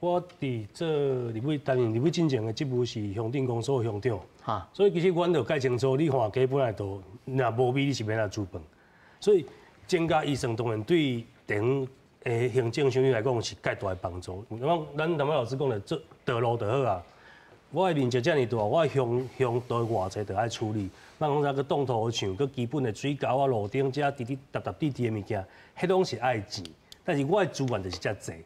我佇做立委擔任立委進前的職務是鄉鎮公所鄉長，所以其實阮就蓋清楚，你看基本來都若無米你是欲按怎煮飯，所以增加預算當然對地方的行政上來講是蓋大的幫助。講咱淡仔老師講的做道路就好啊，我的面積遮爾大，我的鄉鄉道偌濟就愛處理，莫講啥閣擋土牆，閣基本的水喉啊、路燈遮滴滴沓沓滴滴的物件，彼攏是愛錢，但是我的資源就是遮濟。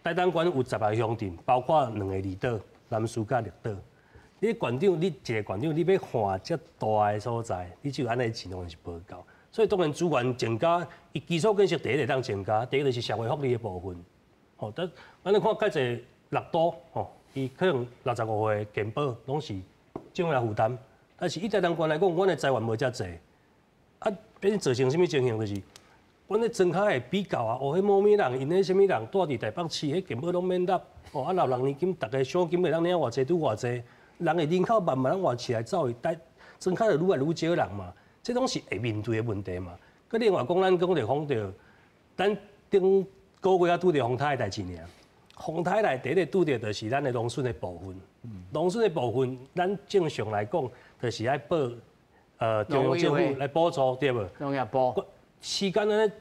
台東縣有10個鄉鎮，包括兩個離島，南勢佮綠島。你縣長，你一個縣長，你欲換遮大的所在，你只有按呢錢當然是無夠。所以當然資源增加，伊基礎建設第一會當增加，第二就是社會福利的部分。吼，但咱你看蓋濟六都，吼，伊可能65歲健保攏是政府來負擔，但是以台東縣來講，阮的資源無遮濟，啊，變造成啥物情形？就是阮咧莊跤會比較啊，哦，彼某物人，𪜶彼啥物人住佇台北市，彼健保攏免納，哦，啊，老人年金，逐家賞金會當領偌濟，拄偌濟，人的人口慢慢往外市來走，台莊跤就愈來愈少人嘛，這攏是會面對的問題嘛。閣另外講，咱講著講著，咱頂個月仔拄著風颱的代誌爾，風颱來第一個拄著就是咱的農村的部分，農村的部分，咱正常來講，就是愛報中央政府來補助，對無？農業部。時間按呢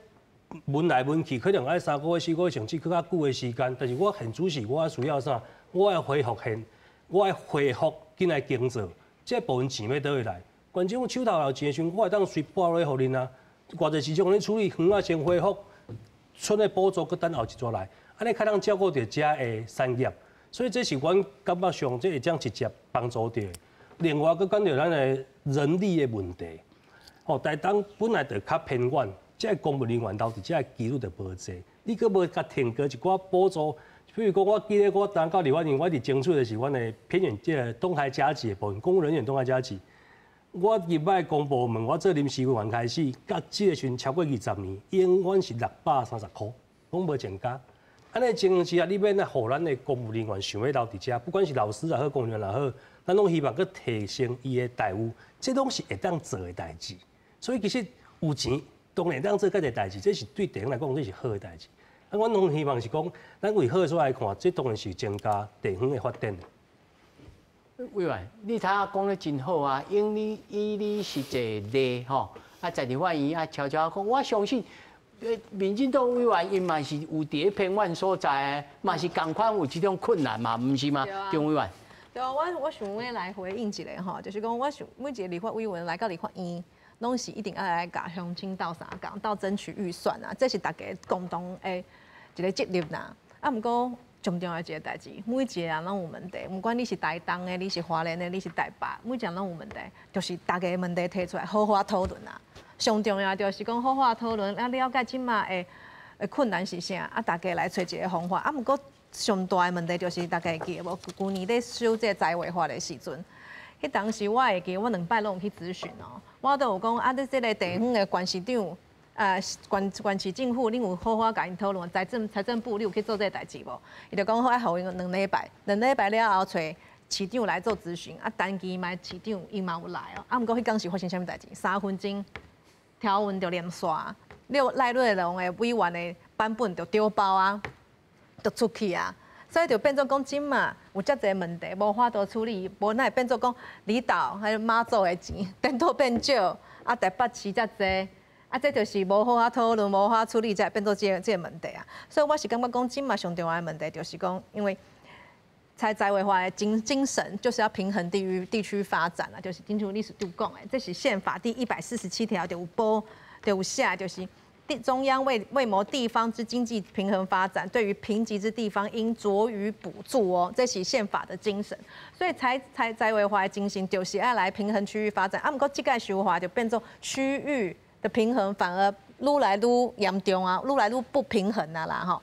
問來問去，可能愛3個月、4個月，甚至閣較久的時間。但是我現主時我需要啥？我愛恢復現，我愛恢復緊來耕作，這部分錢欲佗位來？縣政府手頭有錢的時陣，我會當隨撥落去予恁啊。偌濟市場咧處理，園仔先恢復，剩的補助閣等後一逝來，按呢較通照顧著遮的產業。所以這是阮感覺上這會將直接幫助著。另外，閣講著咱的人力的問題。吼，台東本來就較偏遠，這個公務人員留佇遮的幾率就無濟。你閣無共提高一寡補助，比如講，我記得我當到立法院，我佇爭取的是阮的偏遠這個動態加給的部分，公務人員動態加給。我入來公部門，我做臨時委員開始，到這個時陣超過20年，永遠是630塊，攏無增加。按呢情形之下，你欲按怎予咱的公務人員想欲留佇遮，不管是老師也好，公務員也好，咱攏希望閣提升伊的待遇，這攏是會當做的代誌。所以其實有錢當然會當做遮濟代誌，這是對地方來講，這是好的代誌。啊，阮攏希望是講，咱為好的所在來看，這當然是增加地方的發展。委員，你頭仔講得真好啊，因你以你實際例吼，啊，在立法院啊，悄悄講，我相信，民進黨委員𪜶嘛是有佇咧偏遠所在，嘛是仝款有這種困難嘛，毋是嗎？鍾委員。對啊，我想欲來回應一下吼，就是講我想每一個立法委員來到立法院，攏是一定愛來共鄉親鬥相共，鬥爭取預算啊，這是大家共同的一個責任啦。啊，毋過上重要的一個代誌，每一個人攏有問題，毋管你是台東的，你是花蓮的，你是台北，每一個人攏有問題，就是大家問題提出來，好好討論啊。上重要就是講好好討論，啊，了解這馬的困難是啥，啊，大家來揣一個方法。啊，毋過上大的問題就是大家會記得無？舊年咧修這個財劃法的時陣，彼當時我會記，我兩擺攏有去諮詢哦。我都有講啊，你這個地方的縣市長，啊，縣縣市政府，恁有好好共𪜶討論，財政部，你有去做這個代誌無？伊就講好，愛予𪜶兩禮拜，兩禮拜了後揣市長來做諮詢，啊，陳其邁市長伊嘛有來哦。啊，毋過彼工是發生啥物代誌？3分鐘條文就連線，了賴瑞隆的委員的版本就丟包啊，就出去啊。所以就變做講，這馬有遮濟問題，無法度處理，無哪會變做講離島還有媽祖的錢，顛倒變少，啊，台北市遮濟，啊，這就是無好好討論，無好處理，才會變做這個問題啊。所以我是感覺講，這馬上重要的問題就是講，因為财划法的精神就是要平衡地区发展啊，就是亲像你拄讲的，这是宪法第147条就有保，就有写，就是中央为谋地方之经济平衡发展，对于贫瘠之地方应酌予补助哦，这是宪法的精神。所以财划法的精神就是爱来平衡区域发展。啊，毋过这届修法就变做区域的平衡反而愈来愈严重啊，愈来愈不平衡啊啦吼。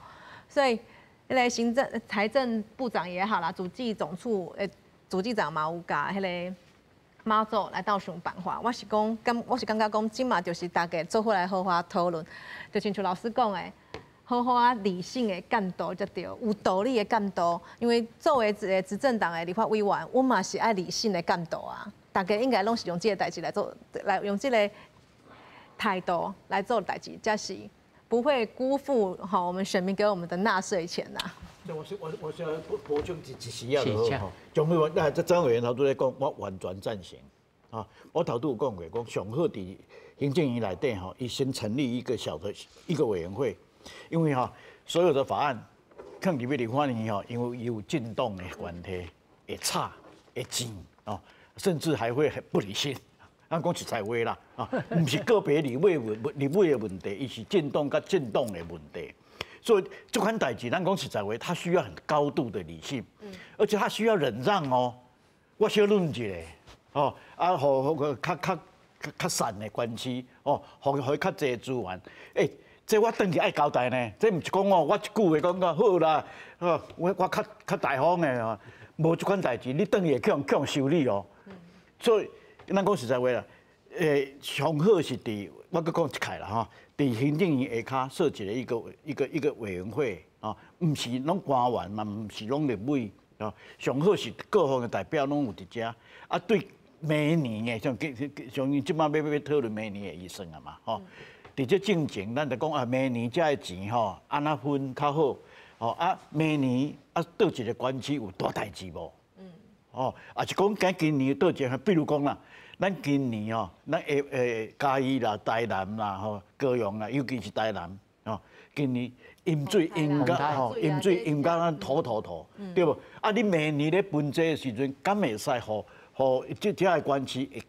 所以，彼个行政财政部长也好啦，主计总处诶，主计长嘛有共彼个妈祖来斗想办法。我是感觉讲，这马就是大家做伙来好好讨论，就亲像老师讲的，好好啊理性的监督才对，有道理的监督。因为作为一个执政党的立法委员，阮嘛是爱理性的监督啊。大家应该拢是用这个代志来做，来用这个态度来做代志，才是不会辜负吼我们选民给我们的纳税钱呐。我是要补充一时仔就好吼。张委员，那这张委员头拄咧讲，我完全赞成。啊，我头拄有讲过，讲上好伫行政院内底吼，伊先成立一个小的一个委员会，因为吼所有的法案，放入去立法院吼，因为有政党的关系，会吵会争哦，甚至还会很不理性。咱讲实在话啦，啊，毋是个别立委的问题，伊是政党佮政党的问题。所以这款代志，咱讲实在话，它需要很高度的理性，而且它需要忍让哦。我小论一下，哦，啊，予予较散的关系，哦，予予较济资源，欸，这我转去爱交代呢。这毋是讲哦，我一句话讲讲好啦，哦，我较大方的哦，无这款代志，你转去会去予修理哦。所以咱讲实在话啦，上好是伫，我阁讲一摆啦吼，伫行政院下跤设一个一个委员会啊，毋是拢官员嘛，毋是拢立委啊，上好是各方的代表拢有伫遮啊。对明年的像像𪜶这马欲讨论明年的预算啊嘛，吼。伫这进前，咱就讲啊，明年遮的钱吼，按怎分较好？吼啊，明年啊，佗一个县市有大代志无？哦，抑是讲今今年佗一个，比如讲啦，咱今年吼，咱会嘉义啦、台南啦、吼高雄啦，尤其是台南，吼，今年淹水淹甲吼，淹水淹甲咱土土土，对无？啊，你明年咧分这的时阵，敢会使予予这遮的县市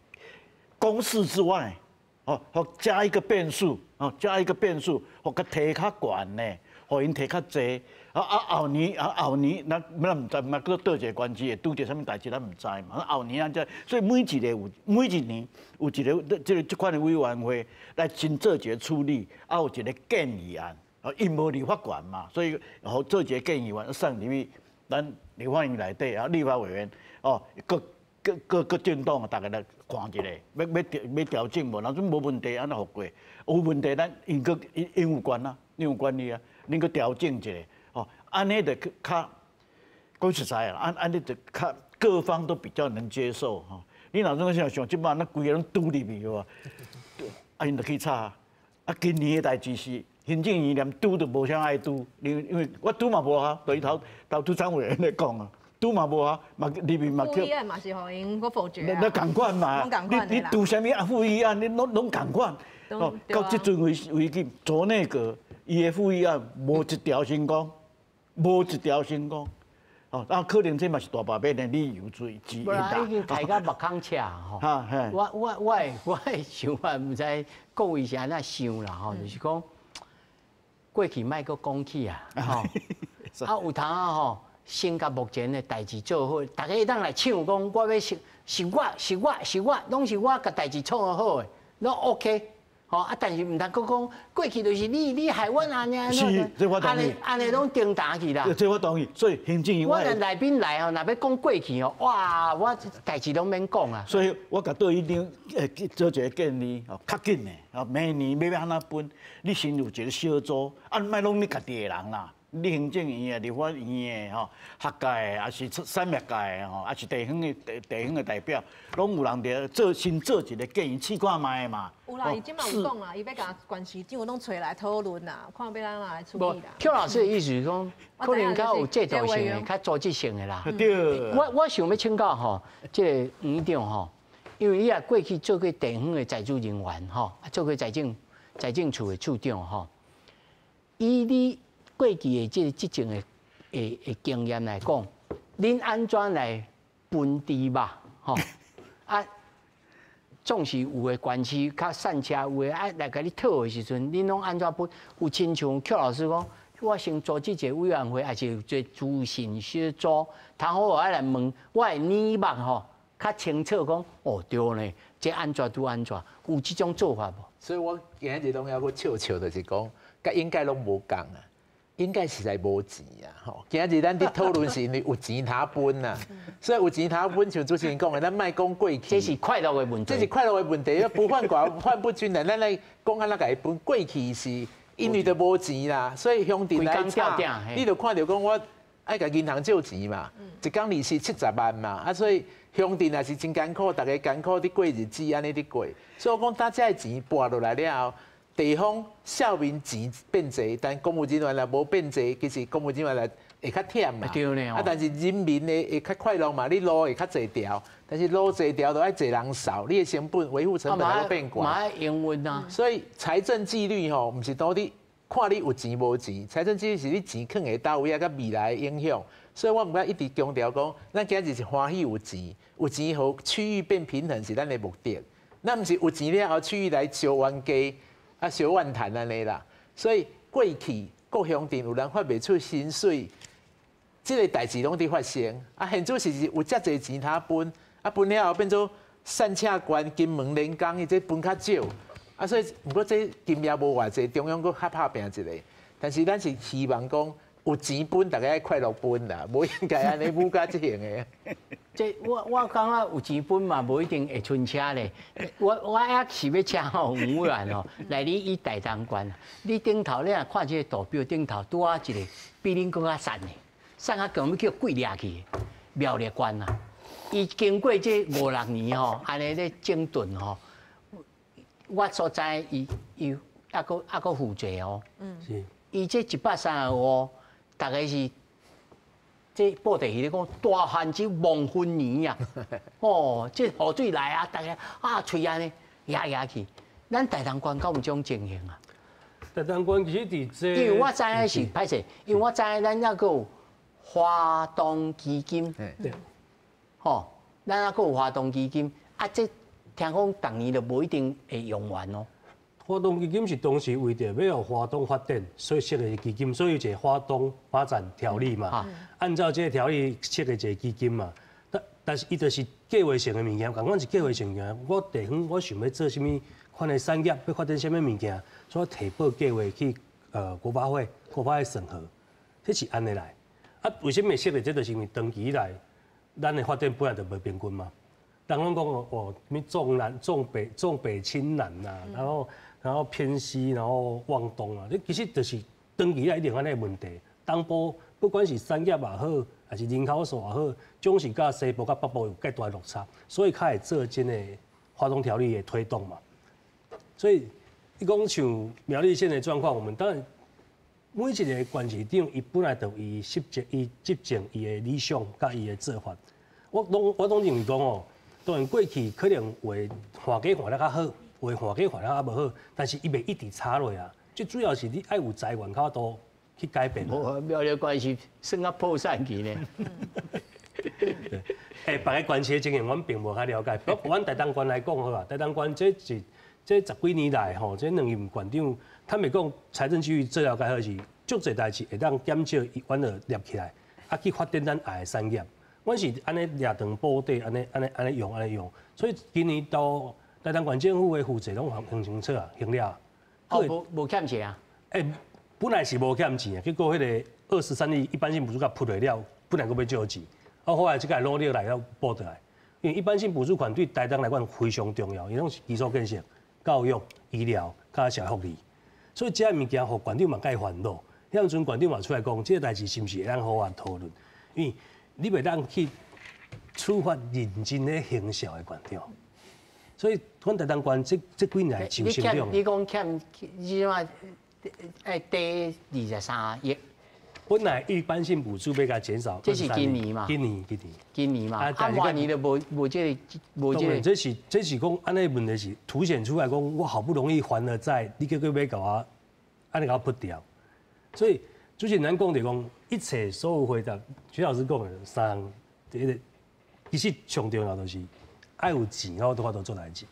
公式之外，哦，予加一个变数，哦，加一个变数，予佮提较悬呢，予𪜶提较济。啊啊后年啊后年，咱毋知嘛，阁佗一个县市会拄著啥物代志，咱毋知嘛。后年咱才，所以每一年有一个这款的委员会来先做一个处理，啊有一个建议案，啊𪜶无立法权嘛，所以予做一个建议案送入去咱立法院内底啊，立法委员哦，各政党逐家来看一下，欲调整无？若说无问题，按呢予过？有问题，咱𪜶阁𪜶有权啊，𪜶有权利啊，恁阁调整一下。哦，按呢就较讲实在啊，按呢就较各方都比较能接受吼。你若讲像这马，咱规个拢拄入去哇，啊𪜶就去吵。啊，今年的代志是行政院连拄都无啥爱拄，因为我拄嘛无效，对头头拄张委员咧讲啊，拄嘛无效，嘛入去嘛叫。附议案嘛是予𪜶阁否决啊。那仝款嘛，你拄啥物啊附议案，你拢仝款。哦，到这阵为止，组内阁伊的附议案无一条成功。无一条成功，哦，啊，可能这嘛是大罢免的理由之一啦。已经提到目空赤吼。我的想法，毋知各位是按怎想啦吼，就是讲过去莫阁讲起啊，吼。啊，有通啊吼，先共目前的代志做好，逐家会当来抢讲，我欲是是我是我是我，拢是我共代志创好的，拢 OK。吼啊！但是毋通阁讲过去就是你害阮按呢，是，这我同意。按呢拢重担去啦。这我同意。所以行政院，我若来宾来吼，若欲讲过去吼，哇，我代志拢免讲啊。所以我共对院长做一个建议吼，较紧的，吼，明年欲按怎分，你先有一个小组，啊，莫拢你家己的人啦。你行政院的、立法院的、吼，学界的，抑是产业界的吼，抑是地方的代表，拢有人伫做，先做一个建议，试看觅嘛。有啦，伊这马有讲啦，伊欲共县市长拢揣来讨论啦，看欲按怎来处理啦。邱老师的意思是讲，可能较有制度性的、较组织性的啦。对。我想欲请教吼，这个黄院长吼，因为伊也过去做过地方的财主人员吼，做过财政处的处长吼，以你过去的这个执政的经验来讲，恁按怎來分豬肉？吼啊，總是有的縣市較散車，有的愛來共你討的時陣，恁攏按怎分？有親像寇老師講，我先組織一個委員會，還是做諮詢小組，通好我愛來問我的耳目吼，較清楚講，哦對呢，這按怎拄按怎，有這種做法無？所以我今日攏猶閣笑笑，就是講，佮應該攏無仝啊，應該實在無錢啊！吼，今日咱佇討論是因為有錢通分啊，所以有錢通分，像主持人講的，咱莫講過去。這是快樂的問題。這是快樂的問題，不患寡患不均的，咱來講按怎共伊分？過去是因為都無錢啦，所以鄉鎮來吵，你就看著講我愛共銀行借錢嘛，一工利息70萬嘛，啊，所以鄉鎮也是真艱苦，逐家艱苦佇過日子，按呢佇過。所以我講，當這个錢撥落來了後，地方少民錢變濟，但公務人員若無變濟，其實公務人員來會較忝嘛。啊，但是人民的會較快樂嘛，你路會較濟條，但是路濟條都愛濟人掃，你的成本維護成本會變懸。嘛愛營運啊。所以財政紀律吼，毋是當你看你有錢無錢，財政紀律是你錢囥佇佗位啊，佮未來的影響。所以我毋敢一直強調講，咱今日是歡喜有錢，有錢予區域變平衡是咱的目的。咱毋是有錢了後區域來相冤家。啊，相怨嘆按呢啦，所以過去各鄉鎮有人發袂出薪水，這个代誌攏佇發生。啊，現在是有遮濟錢通分，啊分了後變做散赤縣、金門、連江，伊這分較少。啊，所以毋過這金額無偌濟，中央閣較拍拚一下。但是咱是希望講有錢分，大家愛快樂分啦，無應該按呢武甲這型的。這我感覺有錢分嘛，無一定會伸車咧。我猶是欲請吼黃委員吼來你以台東縣，你頂頭你若看這個圖表頂頭拄仔一個比恁閣較散的，散啊強欲叫跪掠去，苗栗縣啊，伊經過這五六年吼，按呢咧整頓吼，我所知伊伊猶閣猶閣負債哦。是。伊這135，逐家是。這布袋戲咧講大旱之望豐年啊！哦，這雨水來啊，逐家啊喙按呢壓壓去。咱台東縣敢有這種情形啊？台東縣其實佇這，因為我知影是歹勢，因為我知影咱猶閣有華東基金，對，吼，咱猶閣有華東基金，啊，這聽講逐年都無一定會用完哦。花東基金是當時為著欲予花東發展所以設的基金，所以有一个花東發展條例嘛，按照這个條例設的一个基金嘛。但是伊就是計劃性的物件，仝款是計劃性物件。我地方我想欲做啥物款的產業，欲發展啥物物件，所以提報計劃去國發會，國發會審核，這是按呢來。啊，為啥物會設的？這就是因為長期以來，咱的發展本來就無平均嘛。人攏講哦，啥物重南重北重北輕南啦，然後偏西，然後往東啊，這其實就是長期來一定按呢問題。東部不管是產業也好，還是人口數也好，總是佮西部佮北部有較大落差，所以較會做這個花東條例的推動嘛。所以你講像苗栗縣的狀況，我們當然每一個縣市長，伊本來就有伊執政、伊執政、伊的理想佮伊的做法。我攏認為講哦，當然過去可能有的換假換得較好，有的換假換得較無好，但是伊袂一直差落啊。最主要是你愛有財源較多去改變。無苗栗縣是算較破產去呢。欸，別个縣市的情形，阮並無較了解。不過阮台東縣來講好啊，台東縣這是這十幾年來吼，這兩任縣長，坦白講，財政紀律做了較好是，足濟代誌會當減少，阮就納起來，啊去發展咱愛的產業。阮是按呢掠長補短，按呢按呢按呢用按呢用，所以今年到台東縣政府的負債攏還清楚啊，還了。哦，無欠錢啊？欸，本來是無欠錢啊，結果彼个23億一般性補助佮撲落了，本來閣欲借錢，啊後來這个努力來了補倒來，因為一般性補助款對台東來講非常重要，伊攏是基礎建設、教育、醫療、佮社會福利，所以這个物件予縣長嘛蓋煩惱。彼陣縣長嘛出來講，這个代誌是毋是會當好好討論？因為你袂當去處罰認真咧行孝的縣長，所以阮台東縣這幾年就成長。你講欠，你怎啊？愛低23億。本來一般性補助欲共減少，這是今年嘛？今年，今年。今年嘛？啊，明年就無這個，無這個。這是講按呢問題是凸顯出來講，我好不容易還了債，你閣閣欲共我按呢共我撲掉，所以。主持人咱讲就讲，一切所有回答，徐老师讲的三项，第一个其实上重要就是爱有钱，我都法度做代志。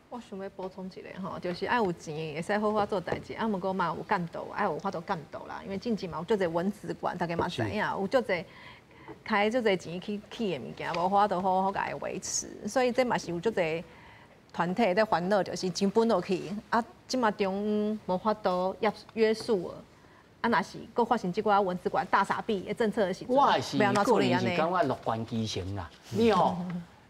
我想欲补充一下吼，就是爱有钱會使好好做代誌，啊，毋過嘛有監督，愛有法度監督啦。因為進前嘛有足濟蚊子館，大家嘛知影，有足濟開足濟錢去起的物件，無法度好好共伊維持，所以這嘛是有足濟團體咧煩惱，就是錢分落去，啊，這馬中央無法度約約束。啊，若是閣發生這寡蚊子館大撒幣的政策的時陣，我是個人是感覺樂觀其成啦。你吼，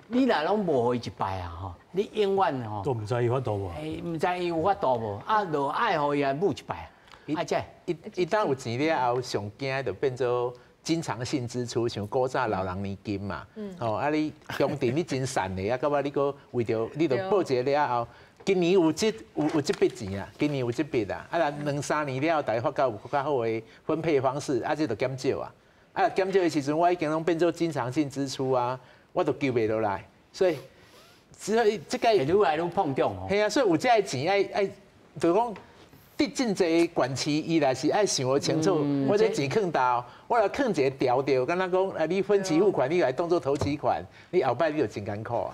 你若攏無予伊一擺啊吼，你永遠吼都毋知伊有法度無？欸，毋知伊有法度無？啊，就愛予伊來舞一擺。啊，這伊當有錢了後，上驚就變做經常性支出，像古早老人年金嘛。吼，啊你鄉鎮你真善的，啊，到尾你閣為著你著報一個了後。今年有這有有這筆錢啊，今年有這筆啊，啊，兩三年了後，大家發覺有較好的分配方式，啊，這就減少啊，啊，減少的時陣，我已經攏變做經常性支出啊，我都救袂落來，所以，所以這個愈來愈膨脹哦。係啊，所以有這个錢愛愛，就是講。佇真濟縣市，伊若是愛想清楚，我這錢囥佗，我若囥一個條條，敢若講，啊，你分期付款，你來當做頭期款，你後擺你就真艱苦啊。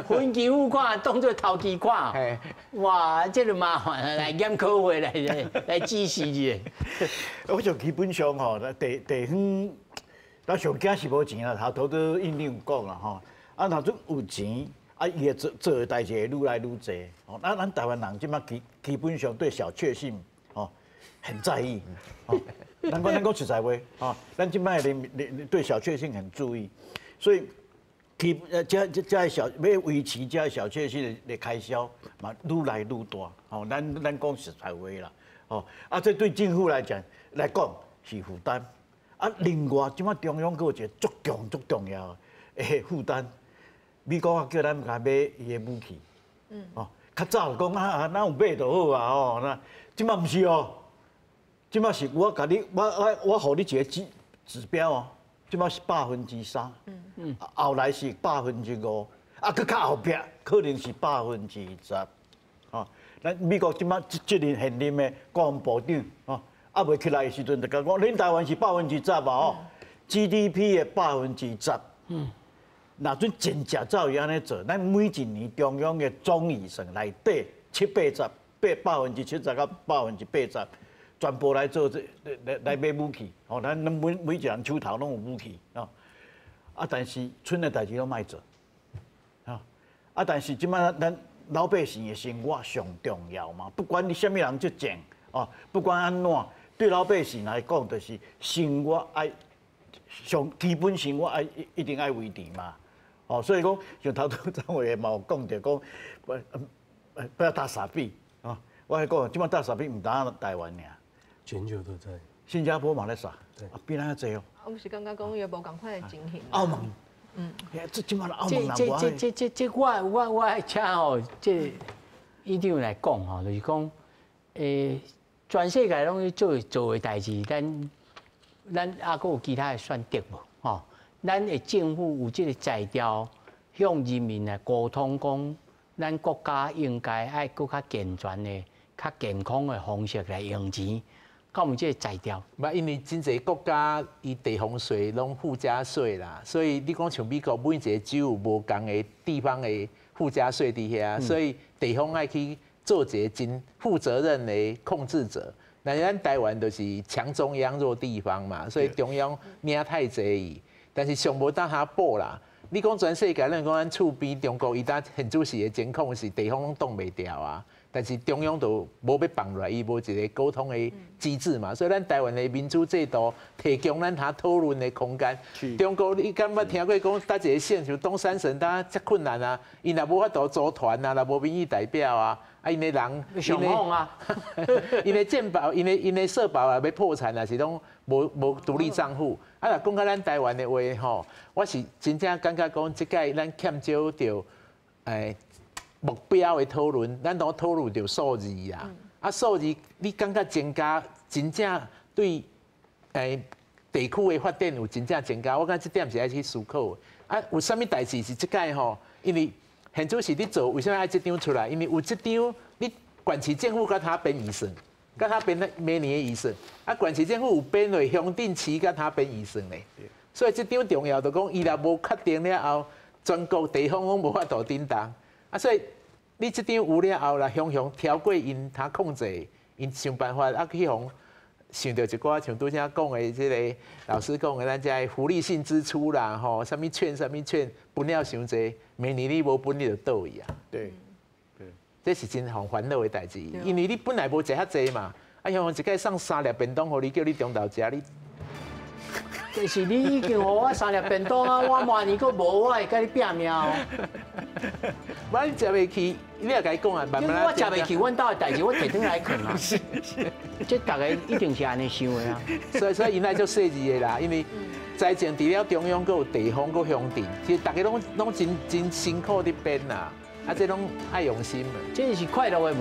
分期付款當做頭期款，哇，這就麻煩啊，來驗考會來來指示一下。我就基本上吼，地地方，咱上驚是無錢啦，頭頭都院長講啦吼，啊，若陣有錢。啊，伊會做做的代誌會愈來愈濟。哦，那咱台灣人這馬基基本上對小確幸哦很在意。哦，咱講咱講實在話，哦，咱這擺連連對小確幸很注意，所以基呃這這這小欲維持這小確幸的開銷嘛愈來愈大。哦，咱咱講實在話啦。哦，啊，這對政府來講來講是負擔。啊，另外這馬中央閣有一個足重足重要的負擔。美國叫咱共買伊的武器，哦，較早就講啊，咱有買就好啊，吼，那這馬毋是哦，這馬是我共你，我我我予你一個指指標哦，這馬是3%，後來是5%，啊，閣較後壁可能是10%，哦，咱美國這馬這這任現任的國防部長，哦，猶未起來的時陣就共講，恁台灣是10%嘛，哦，GDP 的10%。若準真正照伊按呢做，咱每一年中央的總預算內底七八十、八70%到80%，全部來做這來來買武器。吼，咱每每一人手頭攏有武器，吼。啊，但是賰的代誌攏莫做，啊，但是這擺咱老百姓的生活上重要嘛，不管你啥物人執政，哦，不管按怎，對老百姓來講，就是生活愛上基本生活愛一定愛維持嘛。哦，所以講像頭拄張委員嘛有講著講，不不要大撒幣啊！我來講，這擺大撒幣毋單台灣爾，全球都在。新加坡嘛咧撒，啊比咱較濟哦。我是感覺講伊無仝款的情形。澳門，這這擺澳門人這這這這這我我我請吼，這院長來講吼，就是講，欸，全世界攏去做做的代誌，咱咱猶閣有其他的選擇無？吼？咱的政府有這个才調，向人民來溝通，講咱國家應該愛閣較健全的、較健康的方式來用錢，敢有這个才調？無，因為真濟國家伊地方稅攏附加稅啦，所以你講像美國每一個州有無仝的地方的附加稅佇遐，所以地方愛去做一個真負責任的控制者。但是咱台灣就是強中央弱地方嘛，所以中央領太濟伊。但是上無當下補啦。你講全世界，咱講咱厝邊中國，伊當現主時的情況是地方攏擋袂牢啊。但是中央都無欲放落來，伊無一個溝通的機制嘛。所以咱台灣的民主制度提供咱通討論的空間。中國你敢捌聽過講，佗一個省像東三省，當遮困難啊？伊若無法度組團啊，若無民意代表啊，啊𪜶的人，上訪啊，𪜶的健保，𪜶的𪜶的社保啊，欲破產啊，是攏無無獨立帳戶。啊，若講到咱台灣的話吼，我是真正感覺講，這擺咱欠少著欸目標的討論，咱攏討論著數字啊。啊，數字你感覺增加真正對欸地區的發展有真正增加？我感覺這點是愛去思考的。啊，有啥物代誌是這擺吼？因為現主時咧做，為啥物愛這張出來？因為有這張，你縣市政府閣通編預算。佮他编明年的预算，啊，县市政府有编落乡镇市佮他编预算咧。所以这张重要，就讲伊若无确定了后，全国地方拢无法度振动。啊，所以你这张有了后啦，雄雄超过𪜶通控制，𪜶想办法啊去予想著一寡像拄才讲的这个老师讲的，咱遮的福利性支出啦，吼，啥物券啥物券分了伤济，明年你无分你就倒去啊。这是真予烦恼的代志，因为你本来无食遐济嘛，啊，像一摆送三粒便当予你，叫你中昼食，你。但是你已经予我三粒便当啊，我明年阁无，我会佮你拚命哦。我你食袂去，你也共伊讲啊，慢慢我食袂去，阮兜的代志我提转来囥啊。这逐个一定是按呢想的啊。所以𪜶爱做细致的啦，因为财政除了中央，阁有地方，阁乡镇，其实逐家拢拢真真辛苦伫编啦，啊，这拢爱用心的。这是快乐的问。